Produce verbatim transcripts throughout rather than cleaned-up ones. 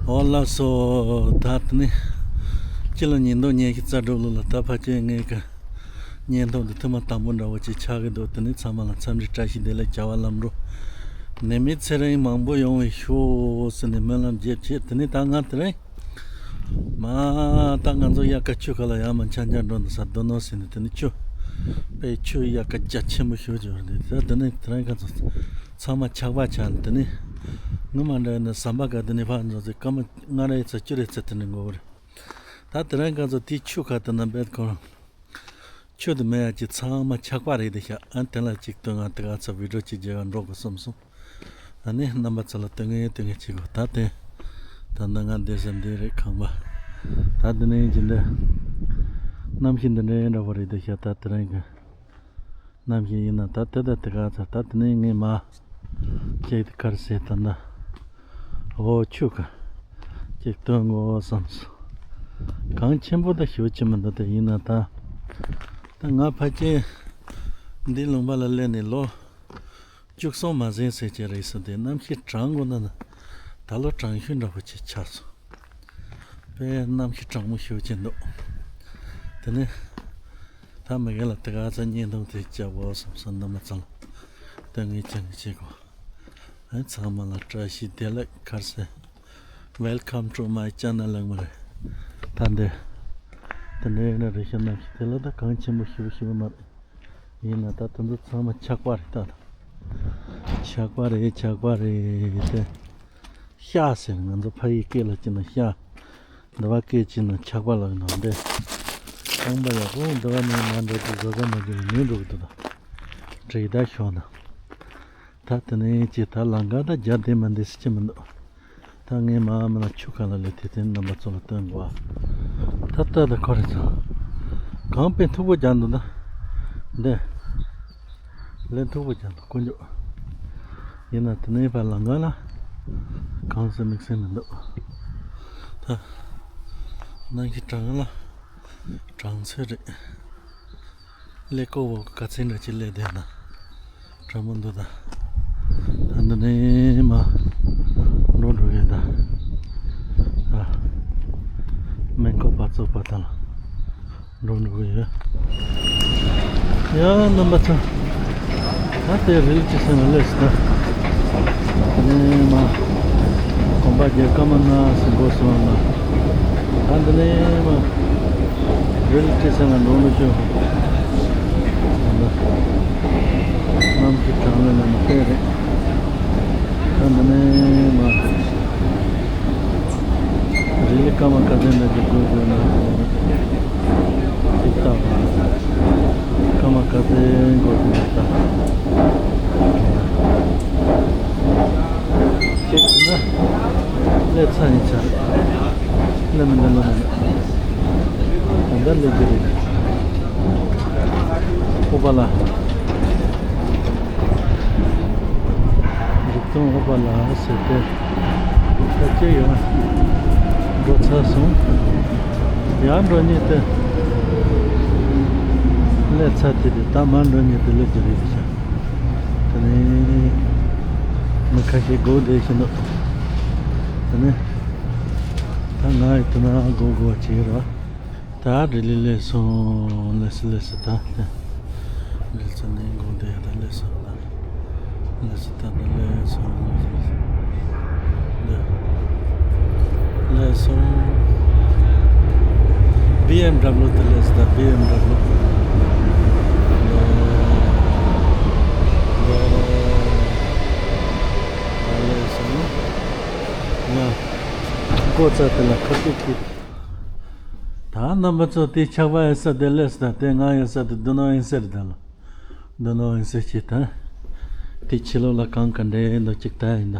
ཨོ་ལགས་སོ། ད་དེ་ནི་སྤྱི་ལོ་ཉིས་སྟོང་ཉི་ཤུ་རྩ་དྲུག་ལོ་ལ་ད་ཕལ་ཆེར་ངའི་གི་བརྙན་ཐུང་འདི་ཐེངས་མ་དང་པོ་འདྲ་བོ་ཅིག་ཆགས་ཀྱི་འདུག་དེ་ནི་ཚང་མ་ལ་འཚམས་འདྲི་བཀྲ་ཤིས་བདེ་ལེགས་བྱ་བ་ལམ་འགྲོ། ནད་མེད་ཚེ་རིང་མང་པོ་ཡོང་བའི་ཤོག་ཟེར་ནས་སྨོན་ལམ་རྒྱབ་བྱས། དེ་ནི་ད་ང་དེ་རིང་མ་ད་ང་ཚོ་དབྱར་ཁ་ཆུ་ཁ་ལ་ཡར་མར་འཆམ་འཆམ་འགྲོ་འདུག་ས་རྡོ་ནོར་ཟེར་ནས། དེ་ནི་ཆུ་དཔེ་ཆུ་དབྱར་ཁ་རྒྱ་ཆེན་པོ་ཞིག་ཡོད་རེད། ད་དེ་ནི་དེ་རིང་ཁ་ཚོ་ཚང་མ་ཆག་པ་ཆགས་ནས། དེ་ནི་ངོ་མ་འདྲ་ན་ཟམ་པ་ག་དེ་ནི་ཕར་འགྲོ་ཚེ་སྐར་མ་ལྔ་རེ་ཚེ་བཅུ་རེ་ཚེ་དེ་ནི་འགོར་གི་རེད། ད་དེ་རིང་ཁ་ཚོ་དེ་ཆུ་ཁ་དེ་ན་བེད་ཁོ་རང་ཆུ་དེ་མེད་ཡ་ཅིག་ཚང་མ་ཆག་པ་རེད་དེ་ཤག་ཨ་དེ་ལ་ཅིག་སྟོན། ང་དེ་ག་ཚོ་བི་ཌིའོ་ཅིག་མཇལ་ག་འགྲོ་དགོས་བསམ་སོང་། ཨ་ནི་རྣམ་པ་ཚོ་ལ་སྟོན་གི་སྟོན་གི་བྱེད་དགོས། ད་དེ་ད་ལྟ་ང་བསྡད་ས་འདི་རེད་ཁང་པ། ད་དེ་ནས་ཅི་འདྲ་གནམ་གཤིས་འདི་འདྲ་འདྲ་བོ་རེད་དེ་ཤག་ད་དེ་རིང་གི་གནམ་གཤིས་ཡིན་ན་ད་དེ་ད་དེ་ག་ཚོད། ད་དེ་ནས་ངས་མ་ཅིག་དེ་གར་ཟེར་ད་ན། འོ་ཆུ་ཁ་ཅིག་སྟོན་དགོས་བསམ་སོང་། གངས་ཆེན་པོ་ད་ཞེ་པོ་ཅིག་མི་འདུག་དེ་ཡིན་ན་ད་ད་ང་ཕལ་ཆེར་འདི་ལུང་པ་ལ་སླེབས་ནས་ལོ་བཅུ་གསུམ་མ་ཟིན་ཟེར་གྱི་རེད་ཟེར། དེ་གནམ་གཤིས་གྲང་དགོས་ན་ན་ད་ལོ་གྲང་ཤུལ་འདྲ་པོ་ཅིག་ཆགས་སོང་། དཔེ་གནམ་གཤིས་གྲང་མོ་ཞེ་པོ་ཅིག་འདུག་དེ་ནས་ད་མི་རྒན་ལ་དེ་ག་ཚོད་བརྙན་ཐུང་དེ་བྱ་དགོས་བསམ་སོང་། རྣམ་པ་ཚོ་ལ་སྟོན་གི་སྟོན་གི་བྱེད་དགོས། ཨ་ཚང་མ་ལ་བཀྲ་ཤིས་བདེ་ལེགས། གར་སེ། Welcome to my channel ལབ་མ་རེད། ད་འདི་དེ་འདྲའི་ན་རེ་ཤ་ན་ཤི་དེ་ལ་ད་གངས་ཆེན་པོ་ཞེ་པོ་ཞེ་པོ་མ་རེད། ཡིན་ན་ད་དེ་ཚོ་ཚང་མ་ཆག་པ་རེད། ད་ཆག་པ་རེད། ཆག་པ་རེད་དེ། ཤ་ཟེར། ང་ཚོ་ཕ་ཡི་སྐད་ལ་བྱས་ན་ཤ། འདི་བ་སྐད་བྱས་ན་ཆག་པ་ལབ་ནོ་འདི། རྐང་པ་ཡག་པོ་འདི་བ་ནས་ང་འགྲོ་དུས་བཟོ་ས་མ་བྱུང་ནས་འགྲོ་གི་འདུག་ད་དྲི་ད་ཤོག་ན། ད་དེ་ནས་ཅི་ད་ལམ་ཁ་ད་རྒྱ་དེ་མ་འདི་སི་ཅི་མི་འདུག་ད་ངས་མ་མ་ན་ཆུ་ཁ་ལ་ལས་དེ་དེ་རྣམ་པ་ཚོ་ལ་སྟོན་དགོས། ད་ལྟ་ད་ཁོ་རེ་ཚོ་གང་དཔེ་མཐུག་པོ་རྒྱག་འདུག་ད་འདི། ལས་མཐུག་པོ་རྒྱག་འདུག་དཀོན་མཆོག་ཡིན་ན་དེ་ནས་ཕར་ལམ་ཁ་ལ་གང་ཟེར་དམིགས་བསལ་མི་འདུག་ད་གནམ་གཤིས་གྲང་ལ་གྲང་ཚོད་རེད། ཀླད་ཀོར་འོག་ག་ཚད་འདྲ་ཅིག་སླེབས་བསྡད་ན་གྲང་མོ་འདུག་ད་ད་འདི་ནས་མར་འགྲོ་འགྲོ་གི་ད། ཨ། མེ་འཁོར་བ་ཚོ་བ་དང་འགྲོ་འགྲོ་གི་ཡོད། ཡ་རྣམ་པ་ཚོ། ད་ལྟའི་རི་ལི་ཅི་སེ་ན་སླེབས་སོང་། ད་ནས་མར་གོམ་པ་བརྒྱད་སྐར་མ་ལྔ་ཟིན་འགོ་སོང་ན། ད་འདི་ནས་མར་རི་ལི་ཅི་སེ་ན་འགྲོ་འགྲོ་ཤོག་ད་ལྟ་གནམ་གྱི་གྲང་བའི་ནང་ནས་དཔེ་རེད། ད་འདི་ནས་མར་རི་ལི་སྐར་མ་ག་ཚོད་འདྲ་ཅིག་འགོར་དགོས་ན་ཅིག་ལྟ་བ། སྐར་མ་ག་ཚོད་འགོར་དགོས་ན་ལྟ། ཅིག་ན་སླེབས་ཚར་ཡིན་ཚར། སླེབས་མི་འདུག་སླེབས་མི་འདུག་ད་ལྟ་སླེབས་ཀྱི་རེད། ཨོ་པ་ལ། རིག་སྟོང་ཨོ་པ་ལ་ཟེར་ཏེ། ད་ཅི་ཡོང་། འགྲོ་ཚར་སོང་། ཡར་འགྲོ་མཁན་དེ་སླེབས་ཚར་དེ་རེད། ད་མར་འགྲོ་མཁན་དེ་སླེབས་ཀྱི་རེད་ཤག་དེ་ནས་མི་ཁ་ཤས་སྒུག་བསྡད་ཤི་འདུག་དེ་ནས་ད་ང་ཡི་དེ་ན་སྒུག་སྒུག་བྱེད་ར། ད་རི་ལི་སླེབས་སོང་། སླེབས་སོང་། སླེབས་སོང་། ད་དེ་རི་ལི་ཚོ་ནས་སྒུག་བསྡད་ཡ། ད་སླེབས་སོང་། ད་སླེབས་སོང་། ད་ད་སླེབས་སོང་། སླེབས་སོང་། འདི་སླེབས་སོང་། བི་ཨེམ་ཌབ་ལུ་དེ་སླེབས་སོང་། ད་བི་ཨེམ་ཌབ་ལུ། འདི་འདི་ད་སླེབས་སོང་། ང་སྒོ་རྩ་དེ་ལ་ཁ་ཐུག་གི། ད་རྣམ་པ་ཚོ་དེ་ཆག་པ་ཡོད་ས་དེ་སླེབས་སོང་། ད་དེ་ང་ཡོད་ས་དེ་འདི་ནང་ཡིན་ཟེར། ད་ལ་འདི་ནང་ཡིན་ཟེར་གྱི། ད་དེ་ཕྱི་ལོགས་ལ་གངས་ག་འདྲ་འདུག་ཅིག་ལྟ་ཡིན་ད།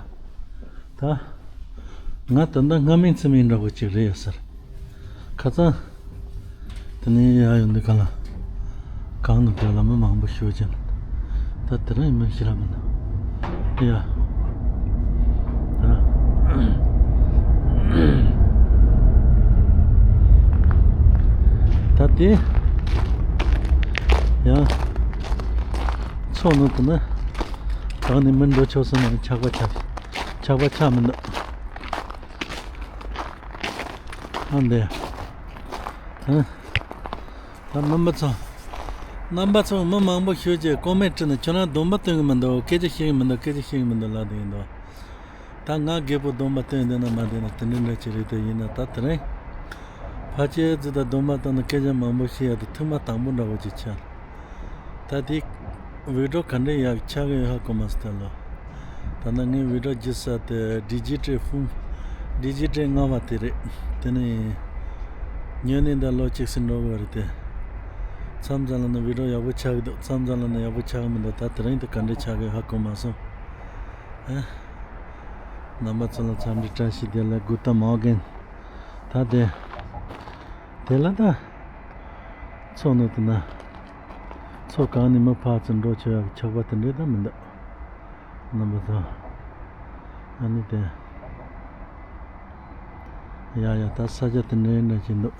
ད་ང་ད་ལྟ་སྔ་མིན་ཚེ་མིན་འདྲ་པོ་ཅིག་རེད་ཡོད་ས་རེད། ཁ་སང་དེ་ནས་ཡར་ཡོང་དུས་ག་ལ་གངས་ནང་དེ་ལ་མི་མང་པོ་ཞེ་པོ་ཅིག་འདུག་ད་དེ་རིང་མི་ཞིག་ལ་མི་འདུག་ཡ། ད་ད་དེ་ཡ་མཚོ་ནང་དུ་ན་གངས་ནས་མི་འགྲོ་ཆོག་ས་མ་རེད། ཆག་པ་ཆག་ཆག་པ་ཆག་མི་འདུག་ཨ་འདི། ཨ། ད་རྣམ་པ་ཚོ། རྣམ་པ་ཚོ་མི་མང་པོ་ཞིག་གིས་ཀོ་མེན་ཊི་ནང་ཁྱོད་རང་སྡོམ་པ་སྟོན་གི་མི་འདུག་སྐད་ཆ་བཤད་གི་མི་འདུག་སྐད་ཆ་བཤད་གི་མི་འདུག་ལབ་བསྡད་ཀྱི་འདུག་ད་ང་རྒད་པོ་སྡོམ་པ་སྟོན་བསྡད་ན་མ་བསྡད་ན་དེ་འདྲ་འདྲ་ཅིག་རེད། དེ་ཡིན་ན་ད་དེ་རིང་ཕལ་ཆེར་ཙི་ད་སྡོམ་པ་བཏང་ན་སྐད་ཆ་མང་པོ་བཤད་ཡག་དེ་ཐུག་མ་དང་པོ་འདྲ་བོ་ཅིག་ཆགས། ད་དེ་བི་ཌི་ཡོ་ག་འདྲ་ཡག་ཆགས་ཀྱི་ཡོད་ཧ་གོ་མ་སོང་ད་ལོ། ད་ནི་ངའི་བི་ཌི་ཡོ་བརྒྱུད་ས་དེ་ཌི་ཇི་ཊལ་ཕོན། ཌི་ཇི་ཊལ་ལྔ་པ་དེ་རེད། དེ་ནི་ཉོས་ནས་ད་ལོ་གཅིག་ཙམ་འགྲོ་གི་རེད་དེ། མཚམས་མཚམས་ལ་ནི་བི་ཌི་ཡོ་ཡག་པོ་ཆགས་ཀྱི་འདུག་མཚམས་མཚམས་ལ་ནི་ཡག་པོ་ཆགས་ཀྱི་མི་འདུག་ད་དེ་རིང་དེ་ག་འདྲ་ཆགས་ཀྱི་ཡོད་ཧ་གོ་མ་སོང་། ཨ། རྣམ་པ་ཚོ་ལ་འཚམས་འདྲི་བཀྲ་ཤིས་བདེ་ལེགས། གུ་ཏ་མོར་གན། ད་དེ། དེ་ལ་ད། མཚོ་ནུབ་དེ་ན། མཚོ་གང་ནས་མར་ཕར་ཚུར་འགྲོ་ཆོག་ཡག་གི་ཆག་པ་དེ་འདྲ་ད་མི་འདུག་རྣམ་པ་ཚོ། ཨ་ནི་དེ། ཡ་ཡ་ད་ས་ཆ་དེ་འདྲ་འདྲ་ཅིག་འདུག་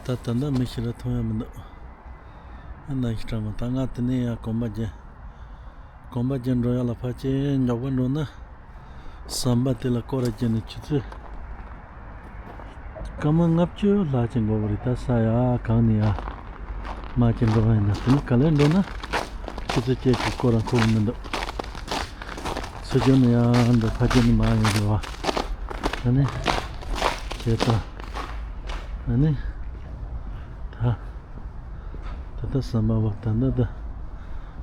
ད་ད་ལྟ་མི་ཞིག་ར་མཐོང་ཡག་མི་འདུག་ཨ་ནང་བཞིན་དྲང་མོ་ད་ང་དེ་ནས་ཡར་གོམ་པ་རྒྱག་གོམ་པ་རྒྱག་འགྲོ་ཡག་ལ་ཕལ་ཆེར་མགྱོགས་པ་འགྲོ་ན། ཟམ་པ་དེ་ལ་སྐོར་ར་བརྒྱབ་ནས་ཆུ་ཚོད་སྐར་མ་ལྔ་བཅུ་ལྷག་ཅིག་འགོར་བ་རེད། ད་ས་ཡ་གང་ནས་ཡར་མར་ཅིག་འགྲོ་བ་ཡིན་ན། དེ་ནས་ག་ལེར་འགྲོ་ན་ཆུ་ཚོད་བཅུ་ཅིག་སྐོར་ར་འཁོར་གི་མི་འདུག་ཚུར་རྒྱབ་ནས་ཡར་འགྲོ། ཕར་རྒྱབ་ནས་མར་ཡར་འགྲོ་བ། ཨ་ནི། དེ་ལྟ། ཨ་ནི། ད། ད་ལྟ་ཟམ་པ་བ་ད་ལྟ་ད་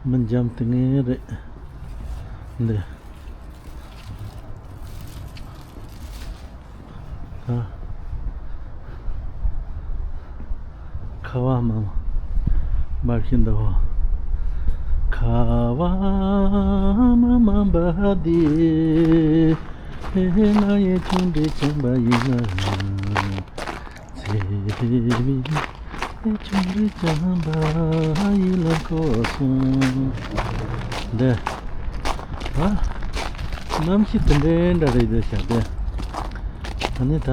མི་འཇམ་ཐིང་ངེ་རེད། འདི། ད། ཁ་བ་མ་མ་འབབ་བཞིན་འདུག་ཁ་བ་མ་མ་འབབ་དེ། ང་ཡི་ཆུང་འདྲིས་བྱམས་པ་ཡིན་ན། ཚེ་རིང་ཆུང་རིང་བྱམས་པ་ཡིད་ལ་འཁོར་སོང་། འདི། ཨ། གནམ་གཤིས་དེ་འདྲའི་འདྲ་རེད་འདི་ཤག་དེ། ཨ་ནི་ད།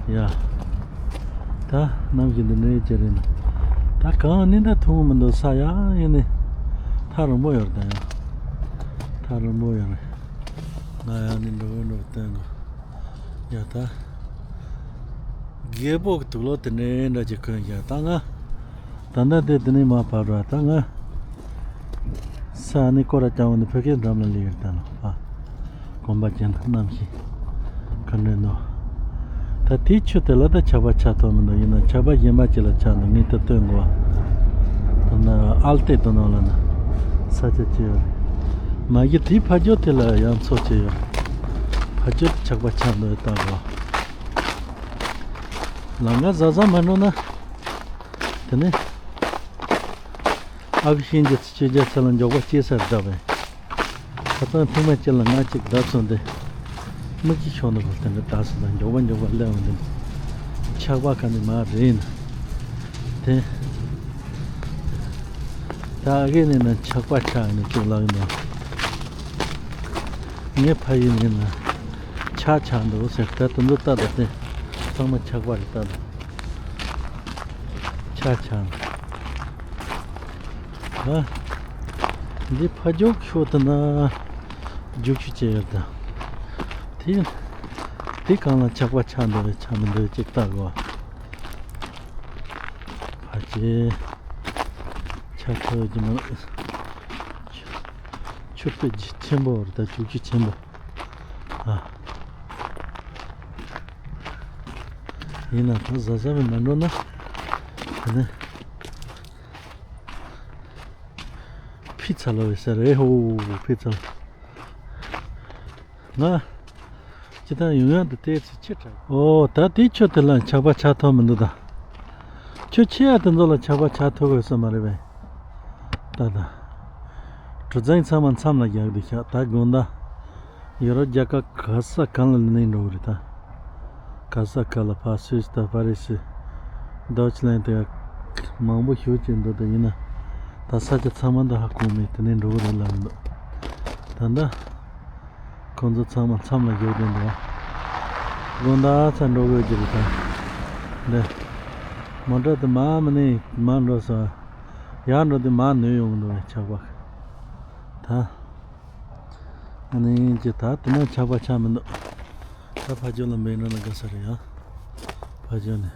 ཡ། ད་གནམ་གཤིས་འདི་འདྲའི་ཅིག་རེད་ན། ད་གངས་ནི་ད་ཐུང་མི་འདུག་ས་ཡ་ཡིན་ནི། ཐག་རིང་པོ་ཡོད་རེད་ད་ཡ། ཐག་རིང་པོ་ཡོད་རེད། ང་ཡང་ནི་འགྲོ་གི་འགྲོ་བསྟན་གོ་ཡ་ད། རྒད་པོ་གི་དུག་ལོག་དེ་འདྲའི་འདྲ་ཅིག་གོན་ཡ་ད་ང་། ད་ལྟ་དེ་དེ་ནས་མར་བབས་ར་ད་ང་། ས་ནི་སྐོར་ར་རྐྱང་བ་ནི་བོད་སྐད་འགྲམ་ལ་སླེབས་ཡོད་ད་ལ་ཨ། གོམ་པ་རྒྱག་ན་གནམ་གཤིས་ག་འདྲ་འདུག་ད་དེའི་ཆུ་དེ་ལ་ད་ཆག་པ་ཆག་ཐུབ་མི་འདུག་ཡིན་ན་ཆག་པ་གཞན་པ་ཅིག་ལ་ཆག་འདུག་ངས་ད་སྟོན་དགོས་པ། ད་ན་ཨལ་ཏེ་དོ་ནང་ལ་ན་ས་ཆ་ཅི་ཡོད་རེད། མ་གཞི་དེའི་ཕ་ཇོ་དེ་ལ་ཡང་མཚོ་ཅི་ཡོད། ཕ་ཇོ་དེ་ཆག་པ་ཆག་འདུག་ལྟ་དགོས་པ། ལམ་ཁ་གཟབ་གཟབ་མ་འགྲོ་ན། དེ་ནས་ཨ་ཁུ་ཤིན་རྗེ་ཚེ་ཆོས་རྒྱལ་ཚེ་ལ་མགྱོགས་པ་སྐྱེས་ས་རེད་ད་བས། ཁ་སང་ཐེངས་མ་གཅིག་ལ་ང་གཅིག་བརྡབས་སོང་སྟེ། མིག་གི་ཤོག་ནང་དུ་དེ་འདྲ་བརྡབས་སོང་ད་མགྱོགས་པ་མགྱོགས་པ་སླེབས་འོང་དེ་འདྲ། ཆག་པ་ག་ནས་མ་རེད་ན། དེ། ད་ཨ་ཁེ་ནས་ན་ཆག་པ་ཆག་ནས་གཅིག་ལབ་ཡིན་ནོ། ངའི་ཕ་ཡུལ་ནས་ན་ཆག་ཆག་འདུག་ཟེར་ད་དུང་འདུག་ལྟ་ད་དེ་ཚང་མ་ཆག་པ་རེད་ལྟ་ད། ཆག་ཆག་ཨ། འདི་ཕ་ཇོ་ཤོག་ཏུ་ན་རྒྱུག་ཆུ་བྱས་ཡོད་ད། དེ་དེ་གང་ལ་ཆག་པ་ཆག་འདུག་ཆག་མི་འདུག་ཅིག་ལྟ་དགོས། ཕ་ཆེ། ཆག་ཐུབ་ཀྱི་མ་རེད། ཆུ་དཔེ་ཆེན་པོ་རེད་ད་རྒྱུག་ཆུ་ཆེན་པོ། ཨ། ཡིན་ན་ད་གཟབ་གཟབ་མི་མ་འགྲོ་ན། དེ་ནས་ཕི་ཚ་ལོ་བའི་ས་རེད་ཧོ་ཕི་ཚ་ལོ། ང་། ཅི་ད་ཡོང་ཡོང་དུ་ལྟས་ཚེ་ཆེ་དྲགས། ཨོ་ད་དེ་ཆུ་དེ་ལ་ཆག་པ་ཆག་ཐུབ་མི་འདུག་ད། ཆུ་ཆེ་ཡ་དེ་ཚོ་ལ་ཆག་པ་ཆག་ཐུབ་དགོས་ས་མ་རེད་པས། ད་ད། གྲུ་གཟིངས་ཚང་མ་མཚམས་ལ་རྒྱག་འདུག་ཤག་ད་དགོང་ད། ཡོ་རོབ་རྒྱལ་ཁབ་ག་ས་གང་ལ་ལ་ནས་འགྲོ་གི་རེད་ད། ག་ས་ག་ལ་ཕར་སུད་སི་དང་ཕ་རི་སི། ཌོ་ཆི་ལན་དེ་མང་པོ་ཞེ་ཅིག་འདུག་ད་ཡིན་ན། ད་ས་ཆ་ཚང་མ་འདི་ཧ་གོ་མེད་དེ་ནས་འགྲོ་གི་རེད་ལབ་འདུག་ད་ད། ཁོང་ཚོ་ཚང་མ་མཚམས་ལ་བཞག་བསྡད་འདུག་དགོང་དག་ཚ་འགྲོ་དགོས་ཀྱི་རེད་ད། འདི། མོ་ཊ་དེ་མར་མི་ནས་མར་འགྲོ་སོང་། ཡར་འགྲོ་དུས་མར་ནུས་ཡོང་གི་འདུག་བས་ཆག་པ། ད། ཨ་ནི་ཅི་ད་དེ་ན་ཆག་པ་ཆག་མི་འདུག་ད་ཕ་ཇོ་ལ་འབད་འགྲོ་ན་དགའ་ས་རེད་ཡ། ཕ་ཇོ་ནས་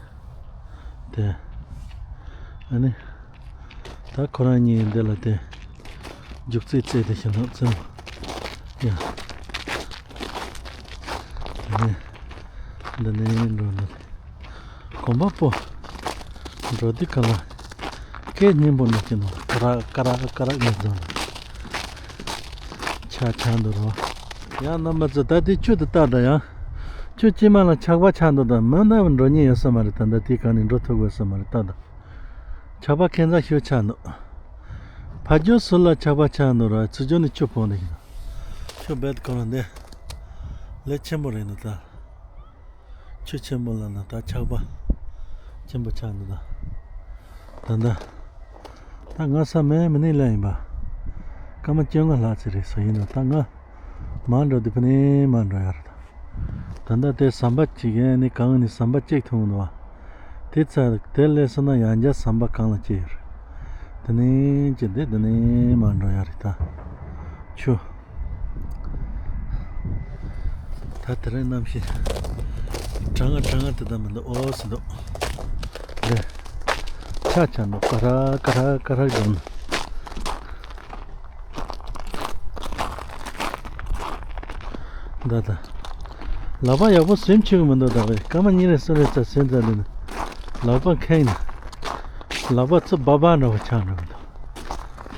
དེ། ཨ་ནི། ད་ཁོ་རང་གཉིས་འདི་ལ་དེ། རྒྱུག་རྩེད་རྩེད་དེ་ཤི་ནོ་རྩེད་མོ། ཡ། ཨ་ནི། འདི་ནས་འགྲོ་ནི། གོམ་པ་སྤོ། འགྲོ་དུས་ག་ལ། སྐད་སྙན་པོ་ནས་ཤི་ནོ། ཀ་ར་ཀ་ར་ཀ་ར་ངེས་བཟང་ལ། ཆ་ཆ་འདུག་རོ། ཡང་རྣམ་པ་ཚོ་ད་དེ་ཆུ་དེ་ལྟ་ད་ཡང་། ཆུ་དཀྱིལ་མ་ལ་ཆག་པ་ཆགས་འདུག་ད་མི་འདྲ་བ་འགྲོ་ཉེན་ཡོད་ས་མ་རེད། ད་ད་དེའི་གང་ནས་འགྲོ་ཐུབ་དགོས་ས་མ་རེད་ད་ད། ཆག་པ་ཁེ་མཚར་ཤོས་ཆགས་འདུག་ཕ་ཇོ་ཟུར་ལ་ཆག་པ་ཆགས་འདུག་ར་ཚུར་ཇོ་ནས་ཆུ་ཕོག་ནས་ཤི་ནོ། ཆུ་རྦད་ཁོ་རང་འདི། ལས་ཆེན་པོ་རེད་འདུག་ད། ཆུ་ཆེན་པོ་ལ་ན་ད་ཆག་པ་ཆེན་པོ་ཆགས་འདུག་ད། ད་ད། ད་ང་ས་མེད་མི་ནི་ལ་ཡིན་པ། སྐར་མ་བཅོ་ལྔ་ལྷག་ཙམ་རེད་ཟེར་ཡིན་ནོ་ད་ང་། མར་འགྲོ་དུས་ཕ་ནི་མར་འགྲོ་ཡ་རེད་ད། ད་ད་དེ་ཟམ་པ་གཅིག་ཡན་ནི་གང་ནི་ཟམ་པ་གཅིག་ཐུང་འདུག་བ། དེ་ཚ་དེ་ལས་སོང་ན་ཡང་བསྐྱར་ཟམ་པ་གང་ལ་སྐྱེས་ཡོད་རེད། དེ་ནི་ཅི་འདི་དེ་ནི་མར་འགྲོ་ཡ་རེད་ད། ཆུ། ད་དེ་རིང་གནམ་གཤིས། གྲང་ང་གྲང་ང་དེ་ད་མི་འདུག་འོ་སི་འདུག་ལེ། ཆ་ཆ་འདུག་ཀ་ར་ཀ་ར་ཀ་ར་འགྲོ་ནི། ད་ད། ལག་པ་ཡག་པོ་ཟིན་ཆུག་མི་འདུག་ད་བས་སྐར་མ་གཉིས་རེ་གསུམ་རེ་ཙམ་ཟིན་ཙམ་ལས་ནི། ལག་པ་ཁེངས་ནས། ལག་པ་ཚུར་སྦ་སྦ་འདྲ་བ་ཆགས་འགྲོ་གི་འདུག་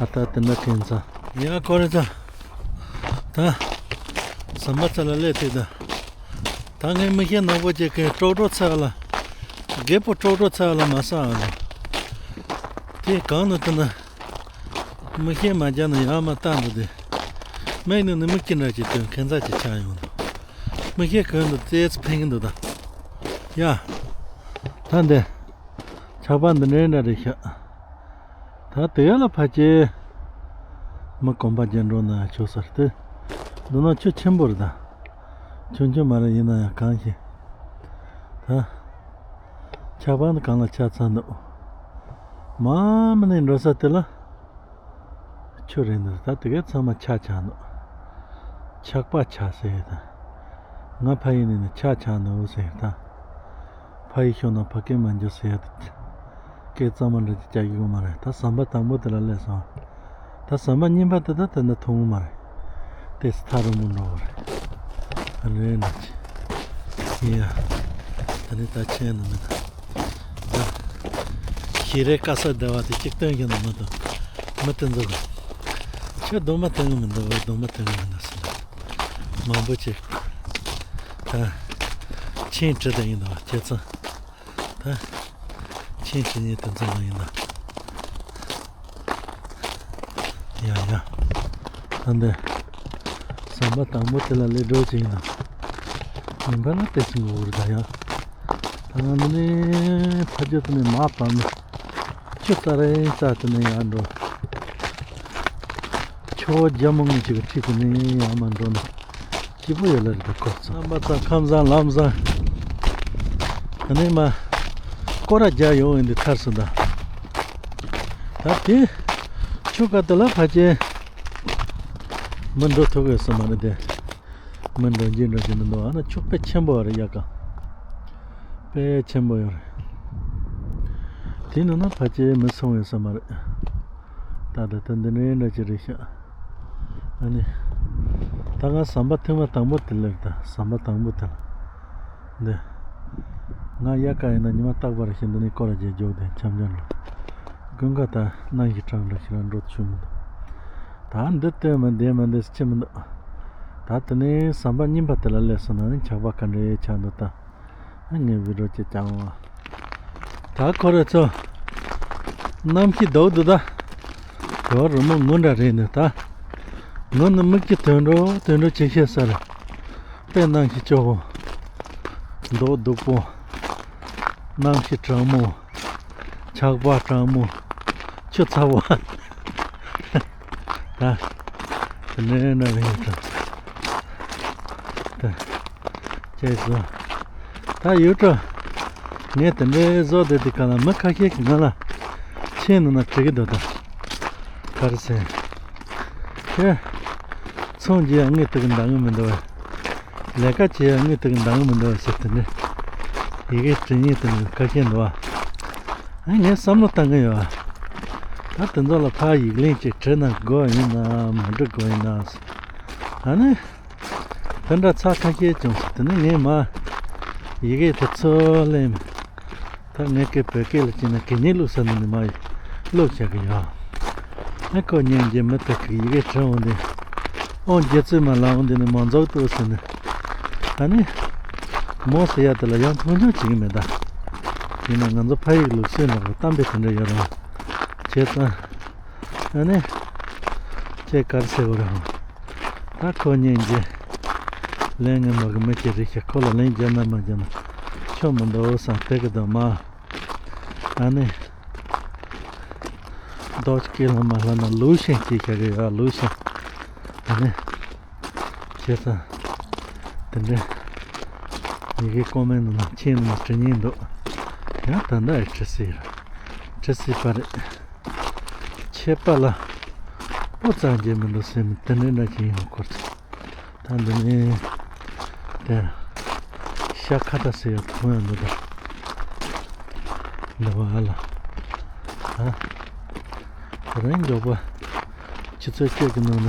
ཨ་ད་དེ་འདྲ་ཁེངས་ཙང་། ཡ་ཀོ་རེ་ཙང་། ད། ཟམ་པ་ཚ་ལ་སླེབས་ཐུབ་ད། ད་ངས་མི་ཤེས་ནག་པོ་ཅིག་གིས་ཀྲོག་ཀྲོག་ཚ་ལ། རྒད་པོ་ཀྲོག་ཀྲོག་ཚ་ལ་མ་ས་ཨ་ལ། དེ་གང་ནས་ཐོན་ན། མི་ཤེས་མ་རྒྱག་ན་ཡང་མ་ལྟ་འདུག་དེ། མིག་ནས་ནི་མིག་ཅི་འདྲ་ཅིག་ཐོན་ཁན་ཚ་ཅིག་ཆགས་ཡོང་འདུག་མི་ཤེས་གོན་འདུག་ཙེ་ཙི་ཕན་གི་འདུག་ད། ཡ། ད་འདི། ཆག་པ་འདི་འདྲའི་འདྲ་རེད་ཤག་ད་དེ་ལ་ཕ་ཆེ། མི་གོམ་པ་རྒྱན་འགྲོ་ན་ཆོག་ས་རེད་དེ། འདི་ནང་ཆུ་ཆེན་པོ་རེད་ད། ཆུང་ཆུང་མ་རེད་ཡིན་ན་ཡང་གང་ཤེས། ད། ཆག་པ་འདི་གང་ལ་ཆགས་ཚར་འདུག་མ་མི་ནས་འགྲོ་ས་དེ་ལ། ཆུ་རེད་འདུག་ད་དེ་གའི་ཚང་མ་ཆག་ཆག་འདུག་ཆག་པ་ཆག་ཟེར་ད། ང་ཕ་ཡུལ་ནས་ནི་ཆག་ཆག་འདུག་ཟེར་ད། ཕ་ཡུལ་ཤོར་ན་ཕ་སྐད་མ་འཇོག་ཟེར་ཡ་དེ། སྐད་གཙང་མ་འདྲ་ཅིག་རྒྱག་གི་ཡོད་མ་རེད་ད་ཟམ་པ་དང་པོ་དེ་ལ་སླེབས་སོང་། ད་ཟམ་པ་གཉིས་པ་དེ་ད་དེ་འདྲ་མཐོང་གི་མ་རེད། དེ་སི་ཐག་རིང་པོ་འགྲོ་བ་རེད། ཨ་ནི་ན་ཅི། ཡིན་ཡ། ད་ནི་ད་ཆེན་ནི་མིན་ད། ཤེས་རེ་དཀའ་ས་བདེ་བ་དེ་གཅིག་སྟོན་གྱི་ནི་མི་འདུག་མི་དེ་འདུག་ཁྱོད་སྡོམ་པ་དེ་ངི་མི་འདུག་སྡོམ་པ་དེ་ངི་མི་འདུག་ཟེར་ན། མང་པོ་ཅིག་ད། ཆེན་བྲི་དེ་ཡིན་འདུག་ཁྱེད་ཚང་། ད། ཆེན་ཆེན་ཉིད་དུ་འཛིན་པ་ཡིན་ན། ཡ་ཡ། ད་འདི། ཟམ་པ་དང་པོ་དེ་ལ་སླེབས་འགྲོ་ཅིག་ཡིན་ན། ཉིན་པ་ལ་དེ་སྲིད་འགོ་བུར་ད་ཡ། ད་ང་འདི་ནས་ཕ་རྒྱུད་དུ་ནས་མ་བབས་ནས། ཆུ་རྩ་རེ་རྩ་དུ་ནས་ཡར་འགྲོ། ཆུ་བོ་རྒྱ་མོ་ངོས་ཅིག་གི་འཁྲིས་དུ་ནས་ཡར་མར་འགྲོ་ན། སྐྱིད་པོ་ཡོད་ལ་རེད་ད་ཁོ་ཚོ། རྣམ་པ་ཚང་ཁམས་བཟང་ལམ་བཟང་། ཨ་ནི་མ། སྐོར་ར་རྒྱག་ཡོང་ཡིན་འདི་ཐར་སོང་ད། ད་དེ། ཆུ་ཁ་དེ་ལ་ཕ་ཆེ། མི་འགྲོ་ཐུབ་ཡོད་ས་མ་རེད་དེ། མི་འགྲོ་འཇིག་འགྲོ་གི་མི་འདུག་ཨ་ན་ཆུ་དཔེ་ཆེན་པོ་རེད་ཡ་ག་དཔེ་ཆེན་པོ་ཡོད་རེད། དེ་ནང་ན་ཕ་ཆེ་མི་སོང་ཡོད་ས་མ་རེད། ད་ལྟ་ད་འདི་འདྲའི་འདྲ་ཅིག་རེད་ཤག་ཨ་ནི། ད་ང་ཟམ་པ་ཐེངས་མ་དང་པོ་དེ་ལ་རེད་ད་ཟམ་པ་དང་པོ་དེ་ལ། འདི། ང་དབྱར་ཁ་ཡིན་ན་ཉི་མ་རྟག་པར་ཞིག་འདི་ནས་སྐོར་ར་བརྒྱབ་འཇོག་དེ་འཆམ་འཆམ་རེད། དགུན་ཁ་ད་གནམ་གཤིས་གྲང་འགྲོ་ཞིག་ལ་འགྲོ་ཆོག་མི་འདུག་ད་འདི་ལྟོས་མ་བསྡད་མ་བསྡད་སུ་ཆེ་མི་འདུག་ད་དེ་ནས་ཟམ་པ་གཉིས་པ་དེ་ལ་སླེབས་སོང་ན་ནི་ཆག་པ་ག་འདྲའི་ཆགས་འདུག་ད། ངས་བི་ཌིའོ་ཅིག་བརྒྱབ་འོང་། ད་ཁོ་རེ་ཚོ། གནམ་གཤིས་སྡུག་འདུག་ད། དེ་བ་རི་མོ་ངུ་འདྲ་རེད་ནི་ད། ངུ་ནི་མིག་གི་དོན་འགྲོ་དོན་འགྲོ་ཅིག་ཤེས་ས་རེད། དཔེ་གནམ་གཤིས་སྐྱོ་བོ། མདོག་སྡུག་པོ། གནམ་གཤིས་གྲང་མོ། ཆག་པ་གྲང་མོ། ཆུ་ཚ་བ། ད། དེ་ནས་ན་རེ་ཡོད་དོ། ད། ཅེས་སོ། ད་ཡོད་དོ། ངས་དེ་འདྲའི་བཟོ་བསྡད་དེ་ག་ལ་མི་ཁ་ཤས་ཀྱིས་ང་ལ། ཆེན་ནང་ན་བྲིས་ཀྱི་འདུག་ད། ག་རེ་ཟེར། ཁྱེད། ཚོང་རྒྱག་ཡ་དངུལ་དེ་གི་འདང་གི་མི་འདུག་བས། ལས་ཀ་བྱེད་ཡ་དངུལ་དེ་གི་འདང་གི་མི་འདུག་བས་ཟེར་དེ་འདྲ། ཡི་གེ་འབྲི་མཁན་དེ་ནི་ཁ་ཤས་འདུག་བ། ཨ་ངས་བསམ་བློ་བཏང་གི་ཡོད། ད་དེ་ཚོ་ལ་ཕར་ཡིག་ལན་ཅིག་བྲིས་ན་དགོས་ཡིན་ན་མ་འབྲི་དགོས་ཡིན་ན། ཨ་ནི། དེ་འདྲ་ཚར་ཁ་ཤས་བྱུང་སོང་། དེ་ནས་ངས་མར་ཡི་གེ་དེ་ཚོ་ལེན། ད་ངས་སྐད་བོད་སྐད་ལ་བྱས་ན་གད་སྙིགས་བླུགས་ས་འདི་ནས་མར་བླུགས་བཞག་གི་ཡོད། ཨ་ཁོ་སྙིང་རྗེ། མི་དེ་གིས་ཡི་གེ་བྲིས་འོང་དུས། ཨོ་རྒྱལ་བཙུན་མ་ལགས་འོང་དུས་ནི་མ་འཛོག་ཏུ་ཟེར་ནས། ཨ་ནི། མོ་ཟེར་ཡ་དེ་ལ་ཡང་མཐོང་ཆུང་བྱེད་ཀྱི་མེད་ད། ཡིན་ན་ང་ཚོ་ཕ་ཡིག་ལུགས་སྲོལ་ནང་ལ་གཏམ་དཔེ་དེ་འདྲ་ཡོད་རེད་བ། བྱས་ཙང་། ཨ་ནི། ཁྱེད་ག་རེ་ཟེར་དགོས་རེད་ཧོ། ད་ཁོ་སྙིང་རྗེ། ལན་ངན་པ་གི་མི་སྐྱེ་རེད་ཤག་ཁོ་ལ་ལན་རྒྱག་ན་མ་རྒྱག་ན་ཆོ་མི་འདུག་བསམ་དེ་གི་དང་མ། ཨ་ནི། རྡོ་སྐེ་ལ་མ་ལྷ་ན་ལུག་ཤིང་སྐྱེས་ཤག་གི་ཡ་ལུག་ཤིང་། ཨ་ནི། བྱས་ཙང་། དེ་འདྲ། ཡི་གེ་ཀོ་མེན་ནང་ན་ཁྱེད་ནང་བྲི་སྙིང་འདུག་ཡང་ད་ལྟ་ཡི་བྲི་སྲིད་རེད། བྲི་སྲིད་པ་རེད། ཆད་པ་ལ་སྤུ་ཙམ་རྒྱས་མི་འདུག་ཟེར་ནས་དེ་འདྲ་འདྲ་ཅིག་ཡིན་ནོ་ཁོར་ཚོ། ད་འདི་ནས་དེ་ཤ་ཁ་ཏ་ཟེར་ཡག་མཐོང་ཡག་འདུག་ད། འདི་བ་ཨ་ལ། ཨ། དེ་རིང་མགྱོགས་པ་ཆུ་ཚོད་བཅུ་གི་ནང་ན་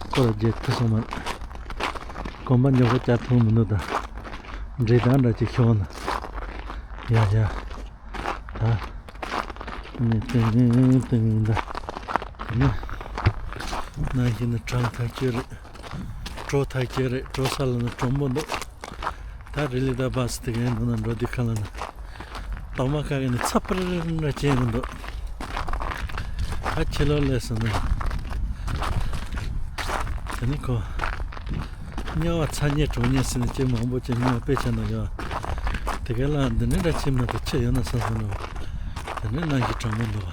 སྐོར་ར་བརྒྱབ་ཐུབ་སོང་མ་རེད། གོམ་པ་མགྱོགས་པོ་རྒྱག་ཐུབ་མི་འདུག་ད། འདྲེ་དང་འདྲ་ཅིག་ཤོང་ན། ཡ་ཡ། ད། ནི་ཏིང་ཏིང་ད། ནི། ནང་བཞིན་ནི་གྲང་ཐག་ཆོད་རེད། དྲོ་ཐག་ཆོད་རེད། དྲོ་ས་ལ་ནི་དྲོན་པོ་འདུག་ད་རི་ལི་ད་བ་སི་དེ་གའི་ནང་ན་འགྲོ་དུས་ཁ་ལ་ནི། དོག་མ་ཁ་གི་ནི་ཚ་པར་འདྲ་ཅན་རེད་འདུག་ད་ཕྱི་ལོགས་སླེབས་སོང་ན། དེ་ནི་ཁོ། དམྱལ་བ་ཚ་དམྱལ་གྲང་དམྱལ་ཟེར་ནས་ཅིག་མང་པོ་ཅིག་སྨྱོ་དཔེ་ཆ་ནང་ཡོད། དེ་ག་ལ་འདི་འདྲ་འདྲ་ཆེ་མ་གཏོགས་ཆེ་ཡོད་ན་བསམ་སོང་ནོ། དེ་འདྲ་གནམ་གཤིས་གྲང་མོ་འདུག་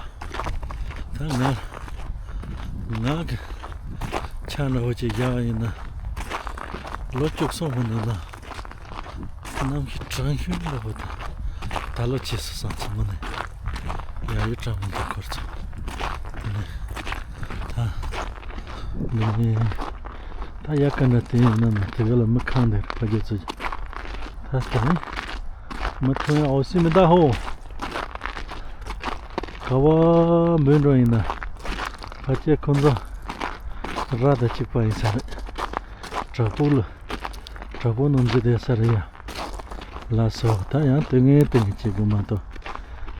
བ། ད་ང་ང་གི་ཆ་འདྲ་བོ་ཅིག་བཞག་ཡིན་ན། ལོ་བཅུ་གསུམ་གི་ནང་ན། གནམ་གཤིས་གྲང་ཤུན་འདྲ་བོ་དང་། ད་ལོ་བྱས་སུ་སང་ཚང་མ་ནས་ཡ་ཡུ་གྲང་མོ་འདུག་ཁོར་ཚོ། དེ་ནས་ད་ནས་ད་ཡ་ག་འདྲ་དེ་ཡིན་ན་ནི་དེ་ག་ལ་མི་ཁང་དེ་ཕ་རྒྱལ་ཚོ་ད་དེ་ནས་མི་ཐོན་ཡ་འོ་སི་མི་ད་ཧོ། ག་བ་འབུད་འགྲོ་ཡིན་ན་ཕ་སྐྱེ་ཁོ་ཚོ་ར་དང་གཅིག་པ་ཡིན་ས་རེད། བྲག་ཕུག་ལ་བྲག་ཕུག་ནང་འཛུལ་བསྡད་ས་རེད་ཡ། ལགས་སོ། ད་ཡང་དུས་ངན་དུས་ངན་བྱེད་དགོས་མ་གཏོགས།